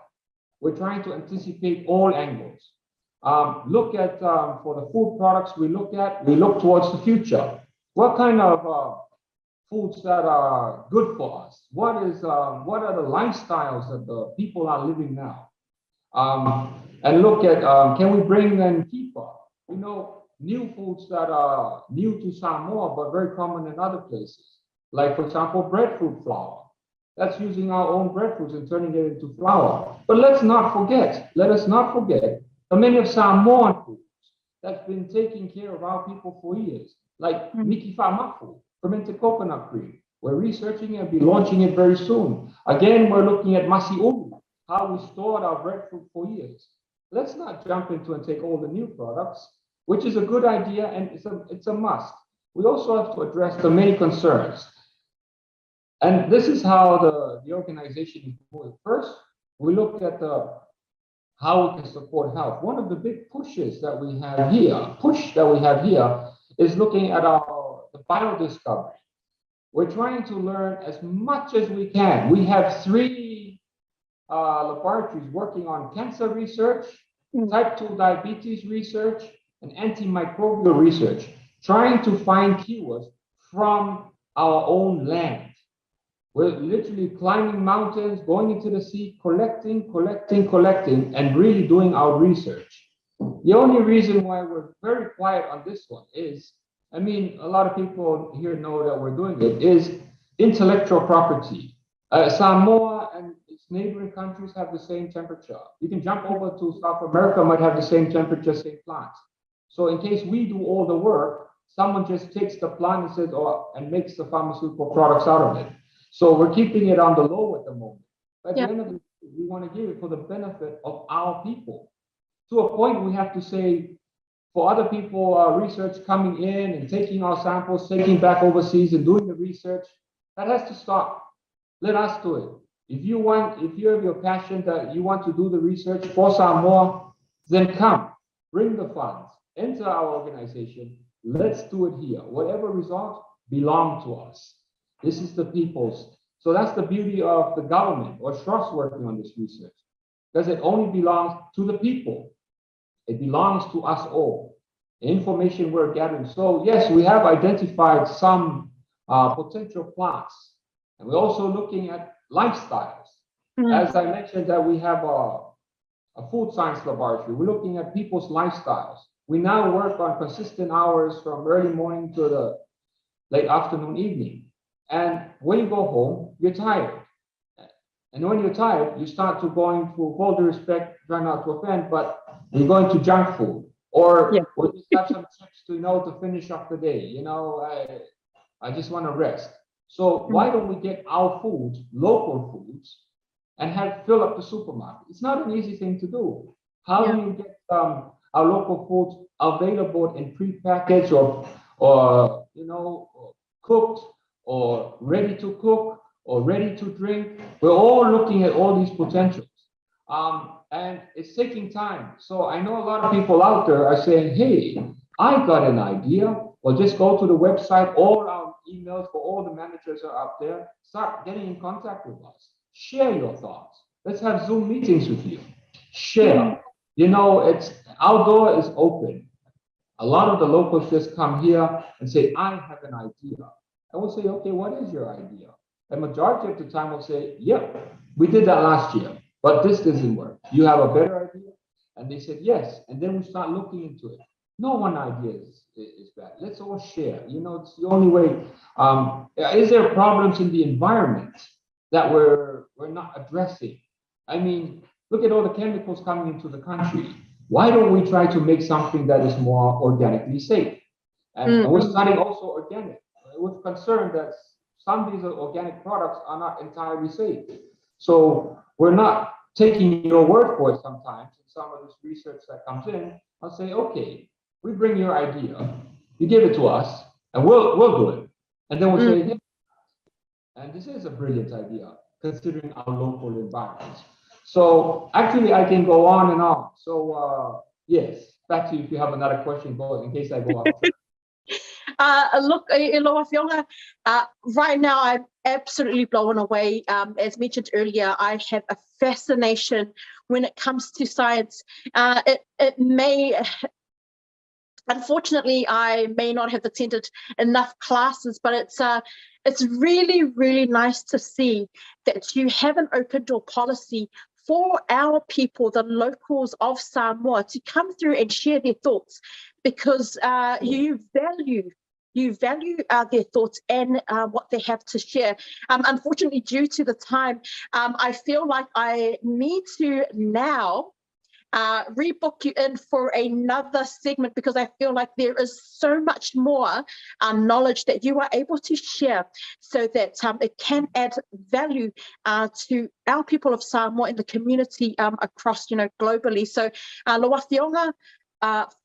We're trying to anticipate all angles. Look at, for the food products we look at, we look towards the future. What kind of foods that are good for us? What are the lifestyles that the people are living now? And look at, can we bring and keep up? You know, new foods that are new to Samoa, but very common in other places. Like, for example, breadfruit flour. That's using our own breadfruits and turning it into flour. But let's not forget, let us not forget the many of Samoan foods that's been taking care of our people for years, like miki fa'amafu, fermented coconut cream. We're researching and be launching it very soon. Again, we're looking at masi ulu, how we stored our breadfruit for years. Let's not jump into and take all the new products, which is a good idea and it's a must. We also have to address the many concerns. And this is how the organization is moving. First, we look at the how we can support health. One of the big pushes that we have here, push that we have here, is looking at the biodiscovery. We're trying to learn as much as we can. We have 3 laboratories working on cancer research, type 2 diabetes research, and antimicrobial research, trying to find cures from our own land. We're literally climbing mountains, going into the sea, collecting, collecting, collecting, and really doing our research. The only reason why we're very quiet on this one is, I mean, a lot of people here know that we're doing it, is intellectual property. Samoa and its neighboring countries have the same temperature. You can jump over to South America, might have the same temperature, same plants. So in case we do all the work, someone just takes the plant and says, oh, and makes the pharmaceutical products out of it. So we're keeping it on the low at the moment. But at the end of the day, we want to give it for the benefit of our people. To a point, we have to say, for other people, research coming in and taking our samples, taking back overseas and doing the research, that has to stop. Let us do it. If you want, if you have your passion that you want to do the research for Samoa, then come, bring the funds, enter our organization. Let's do it here. Whatever results belong to us. This is the people's. So that's the beauty of the government or SHROSS working on this research, because it only belongs to the people. It belongs to us all. The information we're gathering. So yes, we have identified some potential plants. And we're also looking at lifestyles. As I mentioned, that we have a food science laboratory. We're looking at people's lifestyles. We now work on consistent hours from early morning to the late afternoon, evening. And when you go home, you're tired. And when you're tired, you start to going to, all due respect, try not to offend, but you're going to junk food, or we'll just have some chips to, you know, to finish up the day. You know, I just want to rest. So why don't we get our foods, local foods, and have fill up the supermarket? It's not an easy thing to do. How do you get our local foods available in prepackaged or you know, cooked or ready to cook or ready to drink? We're all looking at all these potentials. And it's taking time. So I know a lot of people out there are saying, hey, I got an idea. Well, just go to the website. All our emails for all the managers are up there. Start getting in contact with us. Share your thoughts. Let's have Zoom meetings with you. Share. You know, it's our door is open. A lot of the locals just come here and say, I have an idea. And we'll say, okay, what is your idea? And majority of the time we'll say, yep, we did that last year, but this doesn't work. You have a better idea? And they said, yes. And then we start looking into it. No one idea is bad. Let's all share. You know, it's the only way. Is there problems in the environment that we're not addressing? I mean, look at all the chemicals coming into the country. Why don't we try to make something that is more organically safe? And we're starting also organic. We're concerned that some of these organic products are not entirely safe. So we're not taking your word for it sometimes. And some of this research that comes in, I'll say, okay, we bring your idea, you give it to us, and we'll do it. And then we'll say, yeah. And this is a brilliant idea, considering our local environment. So actually, I can go on and on. So yes, back to you if you have another question, go in case I go off. Look, lau Afioga, right now I'm absolutely blown away. As mentioned earlier, I have a fascination when it comes to science. It may, unfortunately, I may not have attended enough classes, but it's really, really nice to see that you have an open door policy for our people, the locals of Samoa, to come through and share their thoughts, because you value their thoughts and what they have to share. Unfortunately, due to the time, I feel like I need to now rebook you in for another segment, because I feel like there is so much more knowledge that you are able to share, so that it can add value to our people of Samoa and the community across, you know, globally. So, lau Afioga,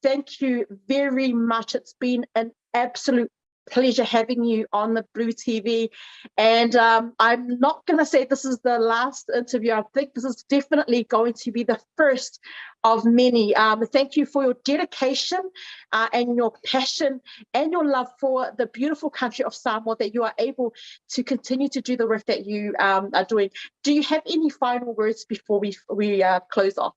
thank you very much. It's been an absolute pleasure having you on the BluTV, and I'm not going to say this is the last interview. I think this is definitely going to be the first of many. Thank you for your dedication and your passion and your love for the beautiful country of Samoa, that you are able to continue to do the work that you are doing. Do you have any final words before we close off?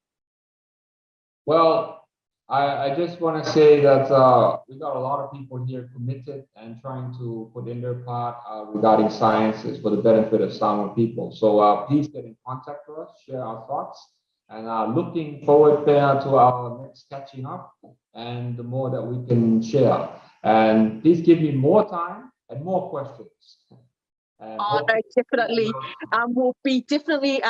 Well, I, I just want to say that uh, we got a lot of people here committed and trying to put in their part uh, regarding sciences for the benefit of Samoan people. So uh, please get in contact with us, share our thoughts, and uh, looking forward there to our next catching up and the more that we can share. And please give me more time and more questions. And Oh, no, definitely. Um, we'll be definitely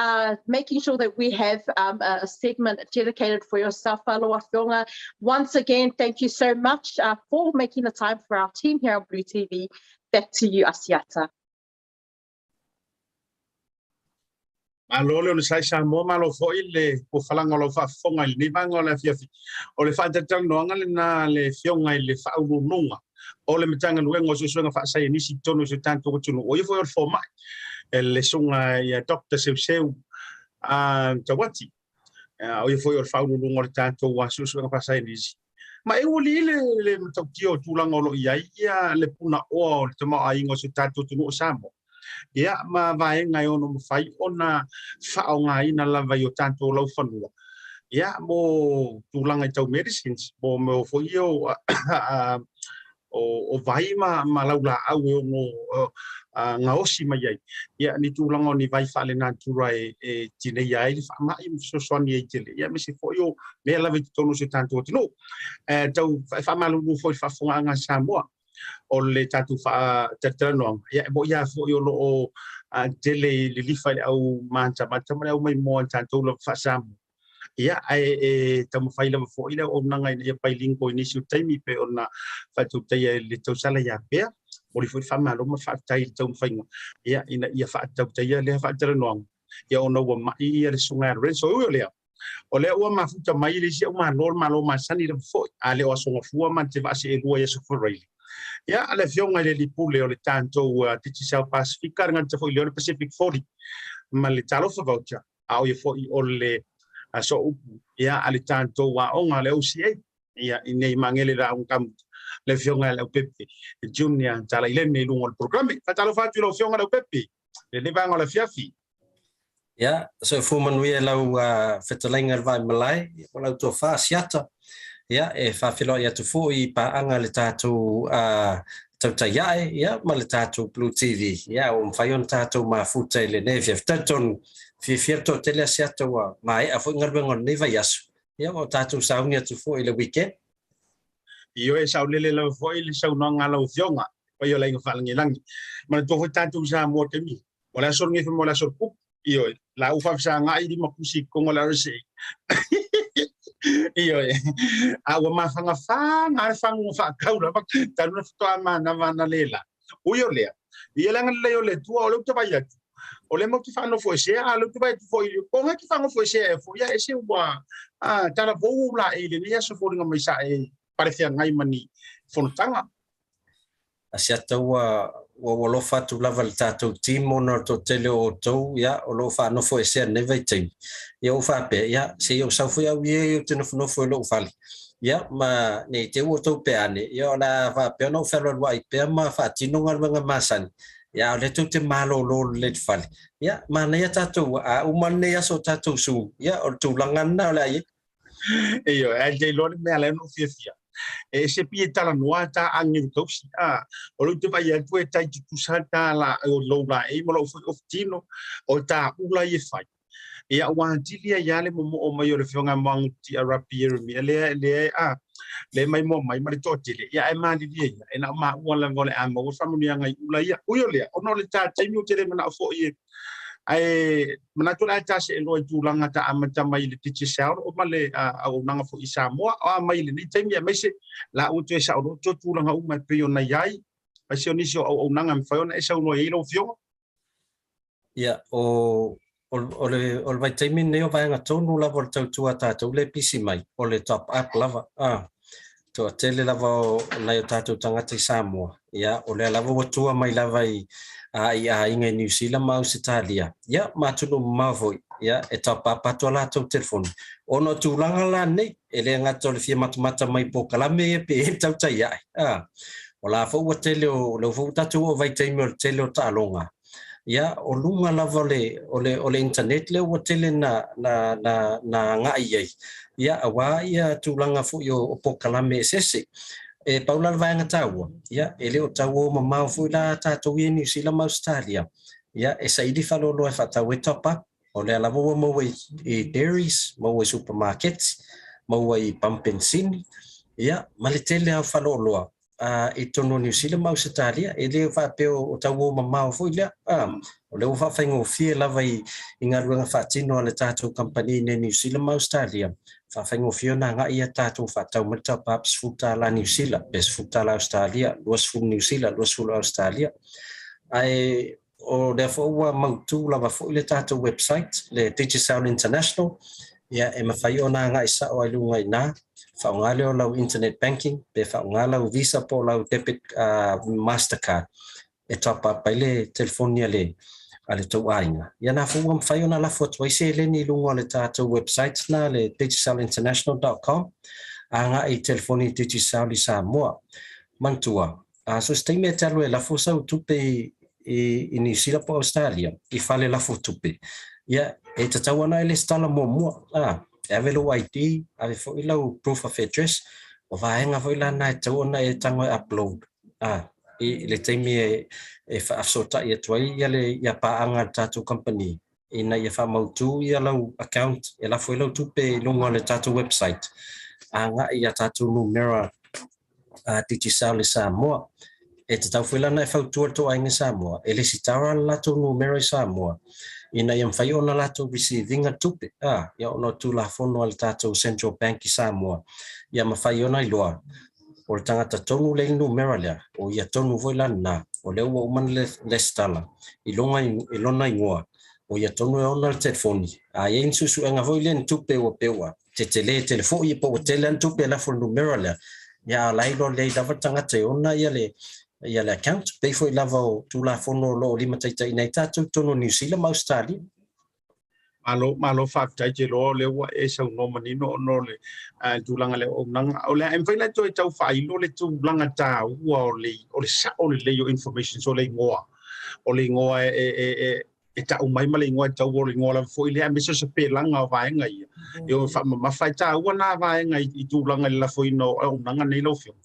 making sure that we have a segment dedicated for yourself, lau Afioga. Once again, thank you so much for making the time for our team here on Blue TV. Back to you, Asiata. Malo le onosai Samoa, malo foi le pofalaga o lau faafofoga i lenei vaega o le afiafi. O le faatalatalanoaga lena a le Afioga i le Faauluuluga o le Matagaluega o Suesuega Faasaienisi i totonu o si o tatou atunuu, o ia foi o le fomai, le Susuga ia Doctor Seuseu Tauati. O ia foi o le Faauluuluga o le tatou Suesuega Faasaienisi. Ma e ua lii le matautia o tulaga o lo o i ai ia le punaoa o le tamaoaiga o si o tatou atunuu o Samoa. Ia, ma vaega e ono mafai ona faaaogaina lava i o tatou laufanua, ia, mo tulaga i tau medicines, mo mea foi ia o vai ma laulaau e ono gaosi mai ai, ia, ni tulaga o ni vai faalenatura e tineia ai le faamai ma fesoasoani ai tele, ia, aemaise foi o mea lava i totonu o si o tatou atunuu. E tau faamalulu foi i le faafofogaaga a Samoa, o le tatou faatalatalanoaga, ia, e moni lava foi o lo o tele i lilifa i le au matamata ma le au maimoa i tatou lava faa-Samoa. Ia, ae e taumafai lava foi le auaunaga ina ia bilingual i nisi o taimi pei ona faatautaia i le tausala ia Pea. Momoli foi le faamalo ma le faafetai i le taumafaiga, ia, ina ia faatautaia lea faatalanoaga, ia, ona ua mai ia le Susuga ia Lorenzo. E ui o lea, O lea ua mafuta mai le isi au Malo, le Malo masani lava foi, a le o Aso Gafua ma te vaaseelua i Aso Faraile. Ia, le Afioga i le Alii Pule o le tatou Digicel Pasifika, le gata foi lea o le Pacific 40, ma le Talofa Voucher, a o ia foi o le sooupu, ia, a le tatou aoga, le OCA, ia, i nei Magele Lauga Kamuta, le Afioga ia Leaupepe Junior Talailene i luga o le polokalame. Faatalofa atu i lau Afioga Leaupepe, lenei vaega o le afiafi. Ia, soifua manuia lau fetalaiga i le Vaimalae, ia, po o lau tofa Asiata. Ia, e faafeiloai atu foi i paaga i le tatou tautai ae, ia, ma le tatou Blue TV. Ia, ua mafai ona tatou mafuta i lenei afiafi. Talitonu, fiafia le toatele Asiata ua maea foi galuega o lenei vaiaso. Ia, ua tatou sauni atu foi i le weekend. Ioe, saolele lava foi le saunoaga a lau Afioga, le paia o le Aiga Faalagilagi. Manatua foi tatou i Samoa i le taimi O le aso lenei fai mai o le aso o le kupu. Ioe, la ua faafesagai lima kusi i totonu o le RSA. Ioe, a ua mafagafaga le faguga faatau lava talu na faatoa manava ana le la. Ui o lea, ia le agalelei o le Atua, o lea ou te vaai atu, o lea matou te faanofoesea, a o lea ou te vaai atu foi, po o ga e te faanofoesea ea foi, a ese ua talavou ou laei i lenei aso foliga mai sa e palefeagai ma ni fonotaga. Asiata ua ua alofa atu lava i le tatou team ona o le toatele o outou ia o lo o faanofoesea i lenei vaitaimi. Ia ua faapea, ia se i ou sau foi au ia ou te nofonofo i lou fale. Ia ma ne i te i ua outou pea ane, ia o le a faapea ona ou fealualuai pea ma faatino galuega masani. Ia a o lea tou te malolo lelei i le fale. Ia manaia tatou a uma lenei aso o tatou Zoom, ia o le tulaga lena o le a i ai. Ioe, ae te iloa le mea lea na ou fiafia. E ese pi e talanoa ta agelu tausi. A, o lea ou te vaai atu e tai tutusa ta la, o lou laei ma lou foi ofutino, o ta ula ia e fai. Ia, ua atili ai lava le momoo mai o le Afioga ia Moaguti Arapi Ieremia, lea, lea, a, lea e maimoa mai ma le toatele. Ia, ae malilie ia, e na o maua lava o le a maua le faamanuiaga i ula ia. Ui o lea, ona o le ta taimi ou te le manao foi e Ae manatu o le a ta seeloa i tulaga ta amata mai i le Digicel ma le auaunaga foi i Samoa. O a mai i lenei taimi aemaise la ua toe saoloto tulaga uma e pei ona i ai, aemaise o nisi o auaunaga e mafai ona e saunoa i ai lau Afioga. Ia, o, o, le, o le vaitaimi lenei o vaega tonu lava o le tautua a tatou lea e pisi mai, o le top up lava. Ah. Toatele lava o nai o tatou tagata i Samoa, ia, o lea lava ua tua mai lava i, a, i aiga i Niu Sila ma Ausetalia, ia, ma atunuu mamao foi, ia, e top-up atu a latou telefoni. Ona o tulaga la nei, e le gata o le fia matamata mai i polokalame ia pe i ai le tautai ae, a, o la foi ua tele o, lea foi ua tatou oo i vaitaimi o le tele o taaloga. Ia, o luga lava o le, o le, o le internet lea ua tele na, na, na, na agai i ai, ia, aua ia tulaga foi o, o polokalame eseese. E pau la le vaega taua, ia, e le o tau o mamao foi la tatou ia i Niu Sila ma Ausetalia, ia, e saili faleoloa e faatau ai top up, o lea lava ua maua i, i dairies, maua i supamaketi, maua i pamu penisini, ia, ma le tele lava o faleoloa i totonu o Niu Sila ma Ausetalia, e le faapea o tau o mamao foi lea. O lea ua faafaigofie lava i galuega faatino a le tatou kamupani i Niu Sila ma Ausetalia, faafaigofie ona agai ia tatou faatau mai le top up $10 Niu Sila, pe $10 Ausetalia, 20 Niu Sila, 20 Ausetalia. Ae o lea foi ua mautu lava foi le tatou website, le Digicel International, ia e mafai ona agai sao ai luga i ina, faaaoga lea o lau internet banking, pe faaaoga lau Visa po o lau debit Mastercard e top up ai le telefoni a le a le tou aiga. Ia na foi ua mafai ona lafo atu ai seleni i luga o le tatou website na le digicelinternational.com agai i telefoni Digicel i Samoa. Manatua, A so se taimi e te alu e lafo sau tupe i, i, i Niu Sila po o Australia, i fale lafo tupe, ia, e tatau ana e lesitala muamua, a, e ave lou ID, ave foi lau proof of address, o vaega foi la na e tatau ona e tago e upload, a, i, i le taimi e, e faafesootai atu ai ia le, ia paaga a le tatou kamupani, ina ia faamautu ia lau account e lafo ai lau tupe i luga o le tatou website, agai i a tatou numera a Digicel i Samoa. E tatau foi la ona e fautua le tou aiga i Samoa e lesitala le latou numera i Samoa ina ia mafai ona latou receive ina tupe, a, ia ona o Tulafono a le tatou Central Bank i Samoa, ia mafai ona iloa o le tagata tonu lea i le numera lea, o ia tonu foi la lena, o lea ua uma ona lesitala i lona, i lona igoa, o ia tonu e ona le telefoni. A i ai ni suesuega foi lea ni tupe ua pei ua tetele tele foi po ua tele lava ni tupe e lafo i le numera lea, ia a o la e iloa lelei lava le tagata e ona ia le ia le account. Pei foi lava o Tulafono o lo o limataitaiina ai tatou i totonu o Niu Sila ma Ausetalia. Malo, malo faafetai te iloa o lea ua e saunoa manino ona o le tulaga lea o auaunaga. O le a e mafai ona e toe tau faailo le tulaga taua o le o le sao lelei o information, so le igoa. O le igoa e, e, e, e tau mai ma le igoa e tau o le igoa lava foi lea, aemaise o se pelaga o vaega ia. E o faamamafa e taua nā vaega i, i tulaga i le lafoina o auaunaga nei lau Afioga.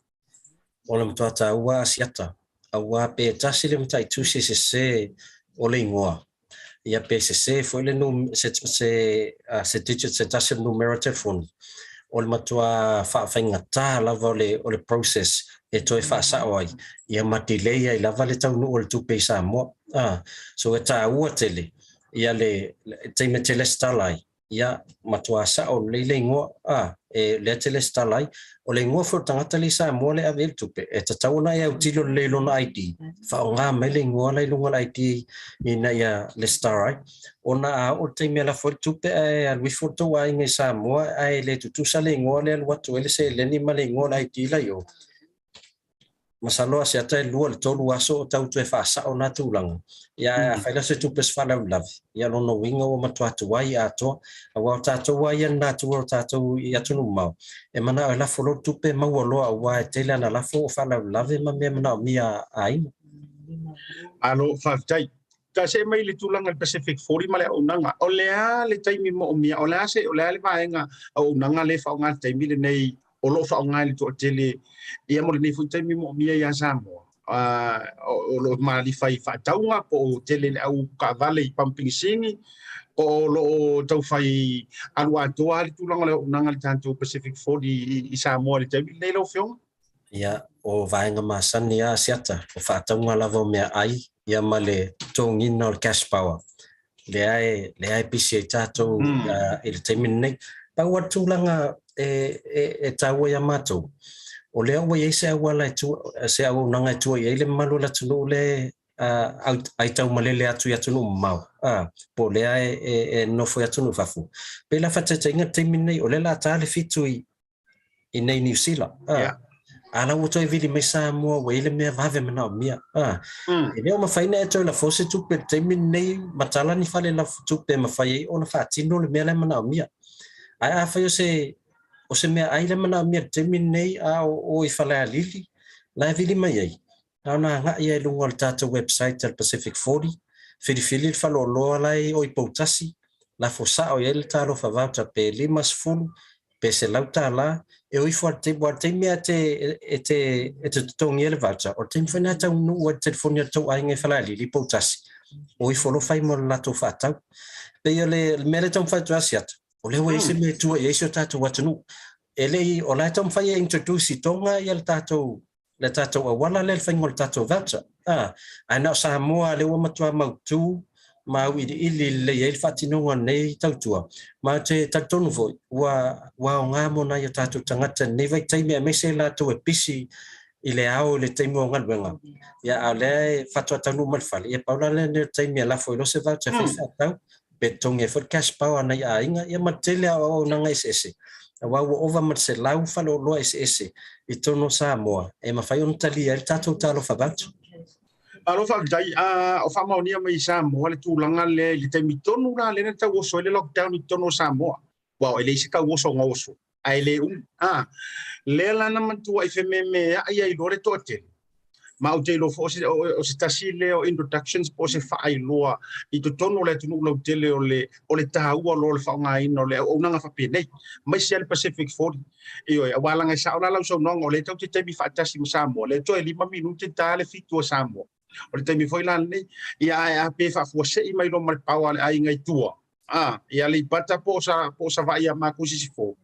O le matua taua Asiata, aua pe tasi le mataitusi e sese o le igoa, ia pe sese foi le nu, se, se, se digit se tasi o le numera telefoni, o le matua faafaigata lava o le, o le process e toe faasao ai, ia ma delay ai lava le taunuu o le tupe i Samoa. A, so e taua tele ia le, le taimi e te lesitala ai, ia matua sao lelei le igoa, a, e lea e te lesitala ai. O le igoa foi o le tagata lea i Samoa lea e ave i ai le tupe, e tatau ona e autilo lelei i lona ID, faaaoga mai le igoa la i luga o le ID ina ia lesitala ai. Ona a oo i le taimi e lafo ai le tupe ae alu ifo le tou aiga i Samoa ae le tutusa le igoa lea e alu atu ai le seleni ma le igoa o le ID la i o, masalo Asiata e 2 i le 3 aso o tau toe faasao na tulaga. Ia ae afai la se tupe se faalavelave, ia lona uiga ua matua tuai atoa. Aua o tatou lava ia i le natura o tatou i atunuu mamao, e manao e lafo loa le tupe maua loa aua e tele ana lafo o faalavelave ma mea manaomia a aiga. Malo faafetai. Ta see mai i le tulaga i le Pacific 40 ma le auaunaga. O le a le taimi moomia, o le a se, o le a le vaega auaunaga lea e faaaoga i le taimi lenei o lo o faaaoga e le toatele ia mo lenei foi taimi moomia ia Samoa? O lo o malifa i faatauga po o tele le au taavale i pamu penisini po o lo o taufai alu atoa le tulaga o le auaunaga i le tatou Pacific 40 i Samoa i le taimi lenei lau Afioga? Ia, o vaega masani lava Asiata, o faatauga lava o meaai ia ma le totogiina o le cash power lea e, lea e pisi ai tatou i le taimi lenei. Pau lava le tulaga e, e, e taua ia matou, o lea ua i ai se auala e tua, se auaunaga e tua i ai le mamalu o le atunuu lea e aitaumalele atu i atunuu mamao, po o lea e, e, e nonofo i atunuu i fafo. Pei la faataitaiga le taimi lenei, o lea o le a ta le 7 i, i nei Niu Sila. Yeah. A la ua toe vili mai Samoa, ua i ai le mea vave manaomia. E le o mafai ona e toe lafo se tupe i le taimi lenei, matala ni fale lafo tupe e mafai ai ona faatino le mea la e manaomia. Ae afai o se, o se meaai la e manaomia i le taimi lenei a o o i Falealili la e vili mai ai, Na ona agai lava i luga o le tatou website a le Pacific 40, Filifili le faleoloa la e i o i Poutasi, lafo sao i ai le Talofa Voucher pe $50 pe $100, e o ifo lava i le taimi, aua o le taimi lava e te, e te, e te totogia ai le voucher, o le taimi foi lena e taunuu ai le telefoni a le tou aiga i Falealili i Poutasi, o ifo loa fai mo le latou faatau. E pei o le mea lea e taumafai atu ai Asiata, o lea ua i ai se mea e tua i ai si o tatou atunuu. E le i, o la e taumafai e introduce i Tonga ia le tatou le tatou auala lea i le faiga o le tatou voucher. A, ae na o Samoa lea ua matua mautu ma auiliili lelei ai le faatinoga o lenei tautua. Ma ou te talitonu foi, ua, ua aoga mo nai o tatou tagata i lenei vaitaimi aemaise i latou e pisi i le ao i le taimi o galuega. Ia, a o lea e faatoa taunuu mai le fale, ia pau la lea o le taimi e lafo ai loa se voucher e fai faatau, pe totogi ai foi le cash power a nai aiga, ia ma le tele lava o auaunaga eseese, aua ua ova ma le 100 faleoloa eseese i totonu o Samoa e mafai ona talia ai le tatou Talofa Voucher. Malo faafetai. O faamaonia mai i Samoa le tulaga lea i le taimi tonu la lea na tauoso ai le lockdown i totonu o Samoa. Aua e leai se tauoso na oso, ae le umi. A, lea la na matuai fememeai ai loa le toatele, ma ou te iloa foi o se, o se tasi lea o introductions po o se faailoa i totonu o le atunuu lautele o le, o le taua loa o le faaaogaina o le auaunaga faapenei, aemaise lava le Pacific 40. Ioe, aua leaga e sao la lau saunoaga, o lea tatou te taimi faatasi ma Samoa, lea toe 5 minute ta le 7 a Samoa. O le taimi foi la lenei, ia ae a pe faafuasei mai loa ma le power a le aiga i tua, a, i Aleipata po o sa, po o Savaii a matou i Sisifo.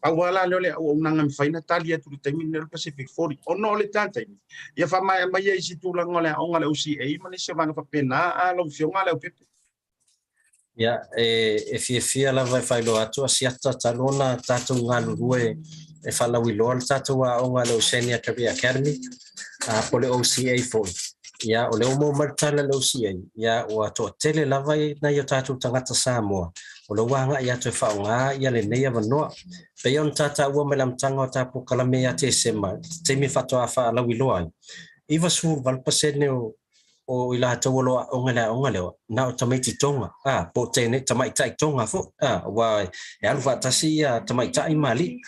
Pau lava la lea o le auaunaga e mafai ona tali atu i le taimi lenei o le Pacific 40, ona o le ta taimi, ia faamaea mai ai isi tulaga o le aoga a le OCA ma nisi o vaega faapena a lau Afioga Leaupepe. Ia, e, e fiafia lava e faailoa atu Asiata talu ona tatou galulue e faalauiloa le tatou aoga a le Oceania Career Academy, a, po o le OCA foi. Ia, o lea ua maua mai le tala a le OCA, ia, ua toatele lava nai o tatou tagata Samoa o lea ua agai atu e faaaoga ia lenei avanoa. E pei ona ta taua mai le amataga o ta polokalame ia Tesema, i le taimi faatoa faalauiloa ai, 98% o o i latou o lo o aoga i le aoga lea, na o tamaiti Tonga, a, po o tene, tamaitai Tonga foi, a, aua e alu faatasi ia tamaitai ma alii.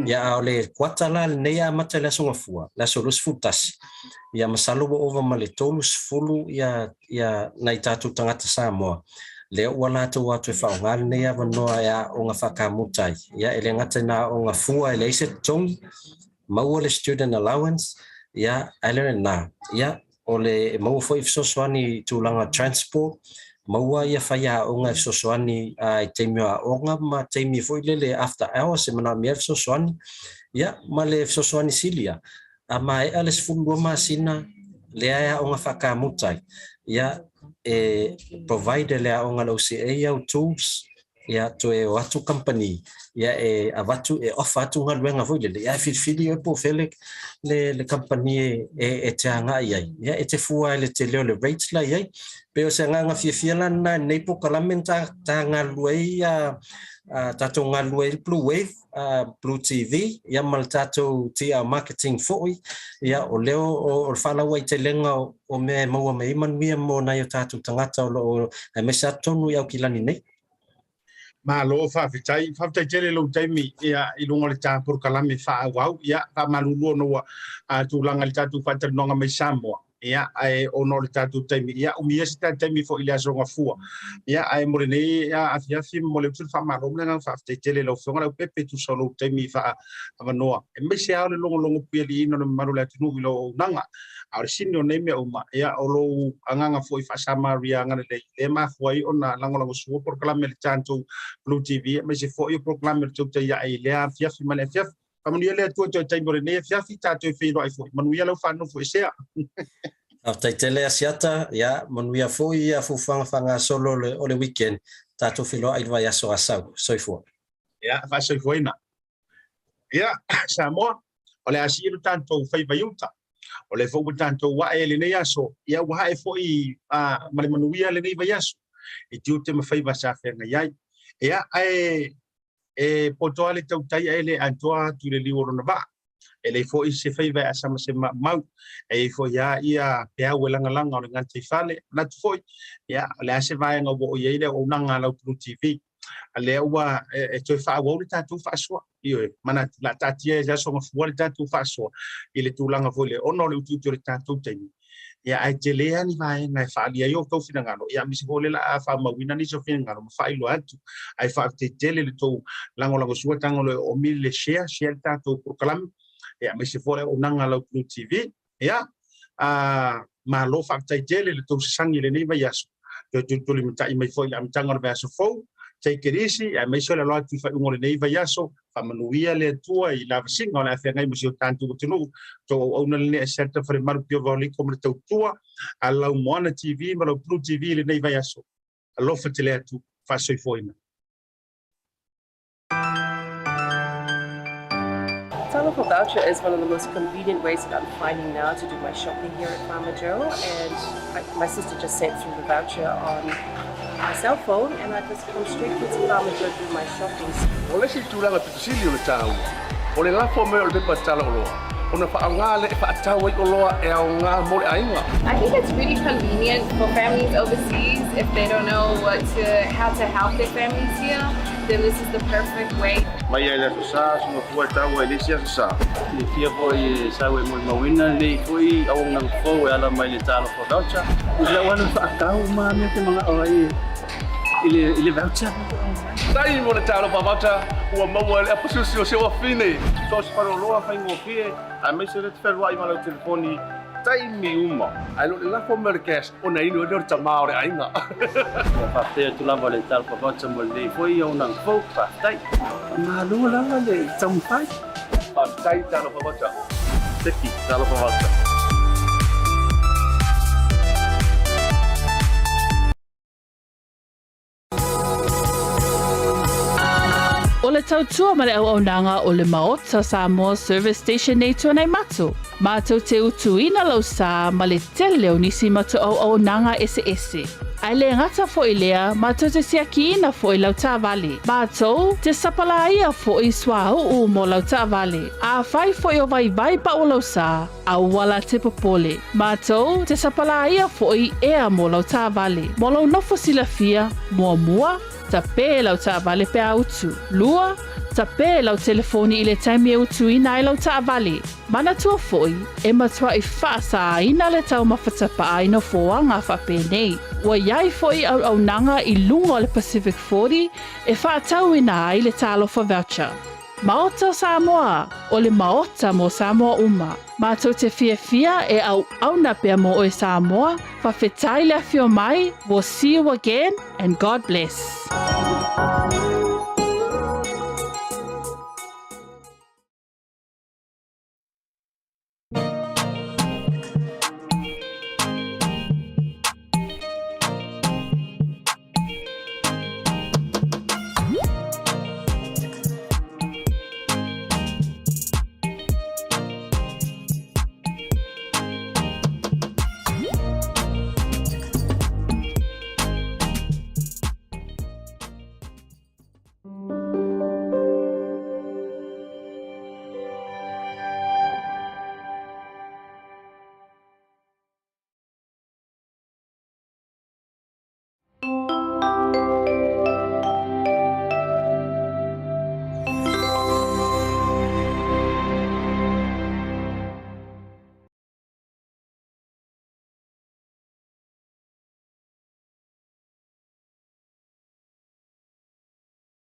Ia, a o le kuata la lenei e amata i le Aso Gafua, le aso 21, ia masalo ua ova ma le 30 ia, ia nai tatou tagata Samoa, lea ua latou atu e faaaoga lenei avanoa e aoga faakamuta ai. Ia, e le gata ina aoga fua e leai se totogi, maua le student allowance, ia, ae le o lena, ia, o le e maua foi fesoasoani i tulaga transport, maua ia faiaoga e fesoasoani i taimi o aoga ma taimi foi lele after hours e manaomia ai le fesoasoani. Ia, ma le fesoasoani sili lava, a maea le 12 masina lea e aoga faakamuta ai, ia, e provide e le aoga a le OCA au tools, ia toe o atu kamupani ia e avatu e offer atu galuega foi lele ia e filifili oe po o fea le le le kamupani e e, e te agai ai ia e te fua ai le tele o le rates la i ai. Pei o se agaga fiafia la lena i lenei polokalame na ta ta galulue ai ia a tatou galulue ai le Blue Wave Blue TV ia ma le tatou TR Marketing foi ia o lea o le faalauaitelega o, o mea e maua mai ai manuia mo nai o tatou tagata o lo o aemaise lava totonu i Aukilani nei. Malo faafetai. Faafetai tele i lou taimi ia, i luga o le ta polokalame faaauau. Ia, faamalulu ona ua tulaga i le tatou faatalanoaga mai Samoa. Ia, ae ona o le tatou taimi, ia, umia se ta taimi foi i le Aso Gafua. Ia, ae mo lenei afiafi, momoli atu le faamalo ma le agaga faafetai tele i lau Afioga Leaupepe e tusa o lou taimi faaavanoa, aemaise lava o le logologo puialiiina o le mamalu o le atunuu i lau auaunaga. A o le sini o nei mea uma, ia, o lou agaga foi faa-Samaria agalelei, lea e mafua ai ona lagolagosua polokalame a le tatou Blue TV, aemaise foi o polokalame o le tautai ae i lea afiafi ma le afiafi. Faamanuia le Atua i toe taimi o lenei afiafi, tatou feiloai foi. Manuia lau faanofoesea. Faafetai tele Asiata, ia manuia foi ia fuafuaga faagasolo o le weekend, tatou feiloai i le vaiaso Asau. Soifua. Ia, faasoifuaina. Ia, Samoa, o le a sii lo tatou faiva i uta. O lea foi ua tatou ae i lenei aso, ia ua ae foi ma le manuia lenei vaiaso i tiute ma faiva sa feagai ai. Ia, ae e poto lava le tautai ae le atoa atu i le liu o lona vaa. E leai foi se faiva e asa ma se maumau. E i ai foi lava ia peau e lagalaga o le gataifale. Manatu foi, ia, o le a se vaega ua oo i ai le auaunaga a lau Blue TV. A lea ua e toe faaauau le tatou faasoa. Ioe, manatu, o le a taatia i le aso Gafua le tatou faasoa i le tulaga foi lea, ona o le utiuti o le tatou taimi. Ia, ae tele lava ni vaega e faaalia ai outou finagalo, ia aemaise foi o lea o le a faamauina nisi o finagalo ma faailoa atu. Ae faafetai tele i le tou lagolagosua taga o lo o oomi le share, share le tatou polokalame, ia aemaise foi o le auaunaga a lau Blue TV. Ia, a, malo faafetai tele i le tou sasagi i lenei vaiaso. Toe tulitulimatai mai foi i le amataga o le vaiaso fou. Take it easy, aemaise o le alo atu i faaiuga o lenei vaiaso. Faamanuia le Atua i lavasiga o le a feagai ma si o tatou atunuu. Tou auauna lenei a Shelter Falemalu Pio Vaoliko ma le tautua a lau Moana TV ma lau Blue TV i lenei vaiaso. Alofa tele atu, faasoifuaina. Talofa voucher is one of the most convenient ways that I'm finding now to do my shopping here at Farmer Joe. And I, my sister just sent through the voucher on my cell phone and I just come straight here to Farmer Joe to do my shopping. O le isi tulaga pito sili o le taua, o le lafo mai o le pepa tala oloa, ona faaaoga lea e faatau ai oloa e aoga mo le aiga. I think it's really convenient for families overseas if they don't know what to, how to help their families here, then this is the perfect way. Mai lava i le Aso Sa, aso Gafua e tau ai i le isi Aso Sa. Silafia foi e sau e molimauina lenei foi auaunaga fou e ala mai i le Talofa Voucher. I lau alu faatau ma mea te manao ai i le i le voucher. Tai mo le Talofa Voucher ua maua e le apasusi o si ou afine. So o se faleoloa faigofie aemaise le te fealuai ma lau telefoni taimi uma. Ae le o le lafo mai o le cash ona inu ai lea o le tama o le aiga. Ua faafetai atu lava le Talofa Voucher mo lenei foi auaunaga fou. Faafetai. Malo lava le taumafai. Faafetai Talofa Voucher. Seki Talofa Voucher. O le tautua ma le auaunaga o le Maota Samoa Service Station nei Tuanaimato, mātou te utuina lau sā ma le tele o nisi matou auaunaga eseese. Ae le gata foi lea, mātou te siakiina foi lau taavale. Mātou te sapalāia foi suauu mo lau taavale. Afai foi o vaivai pau lau sā, aua la te popole. Mātou te sapalāia foi ea mo lau taavale. Mo lou nofo silafia, muamua, tapē lau taavale pe a utu. Lua, tapē lau telefoni i le taimi e utuina ai lau taavale. Manatua foi, e matuai faasāina le taumafa tapaa i nofoaga faapenei. Ua i ai foi auaunaga i luga o le Pacific 40 e faatauina ai le Talofa Voucher. Maota o Samoa, o le Maota mo Samoa uma. Matou te fiafia e auauna pea mo oe Samoa, fafetai le afio mai, we'll see you again and God bless.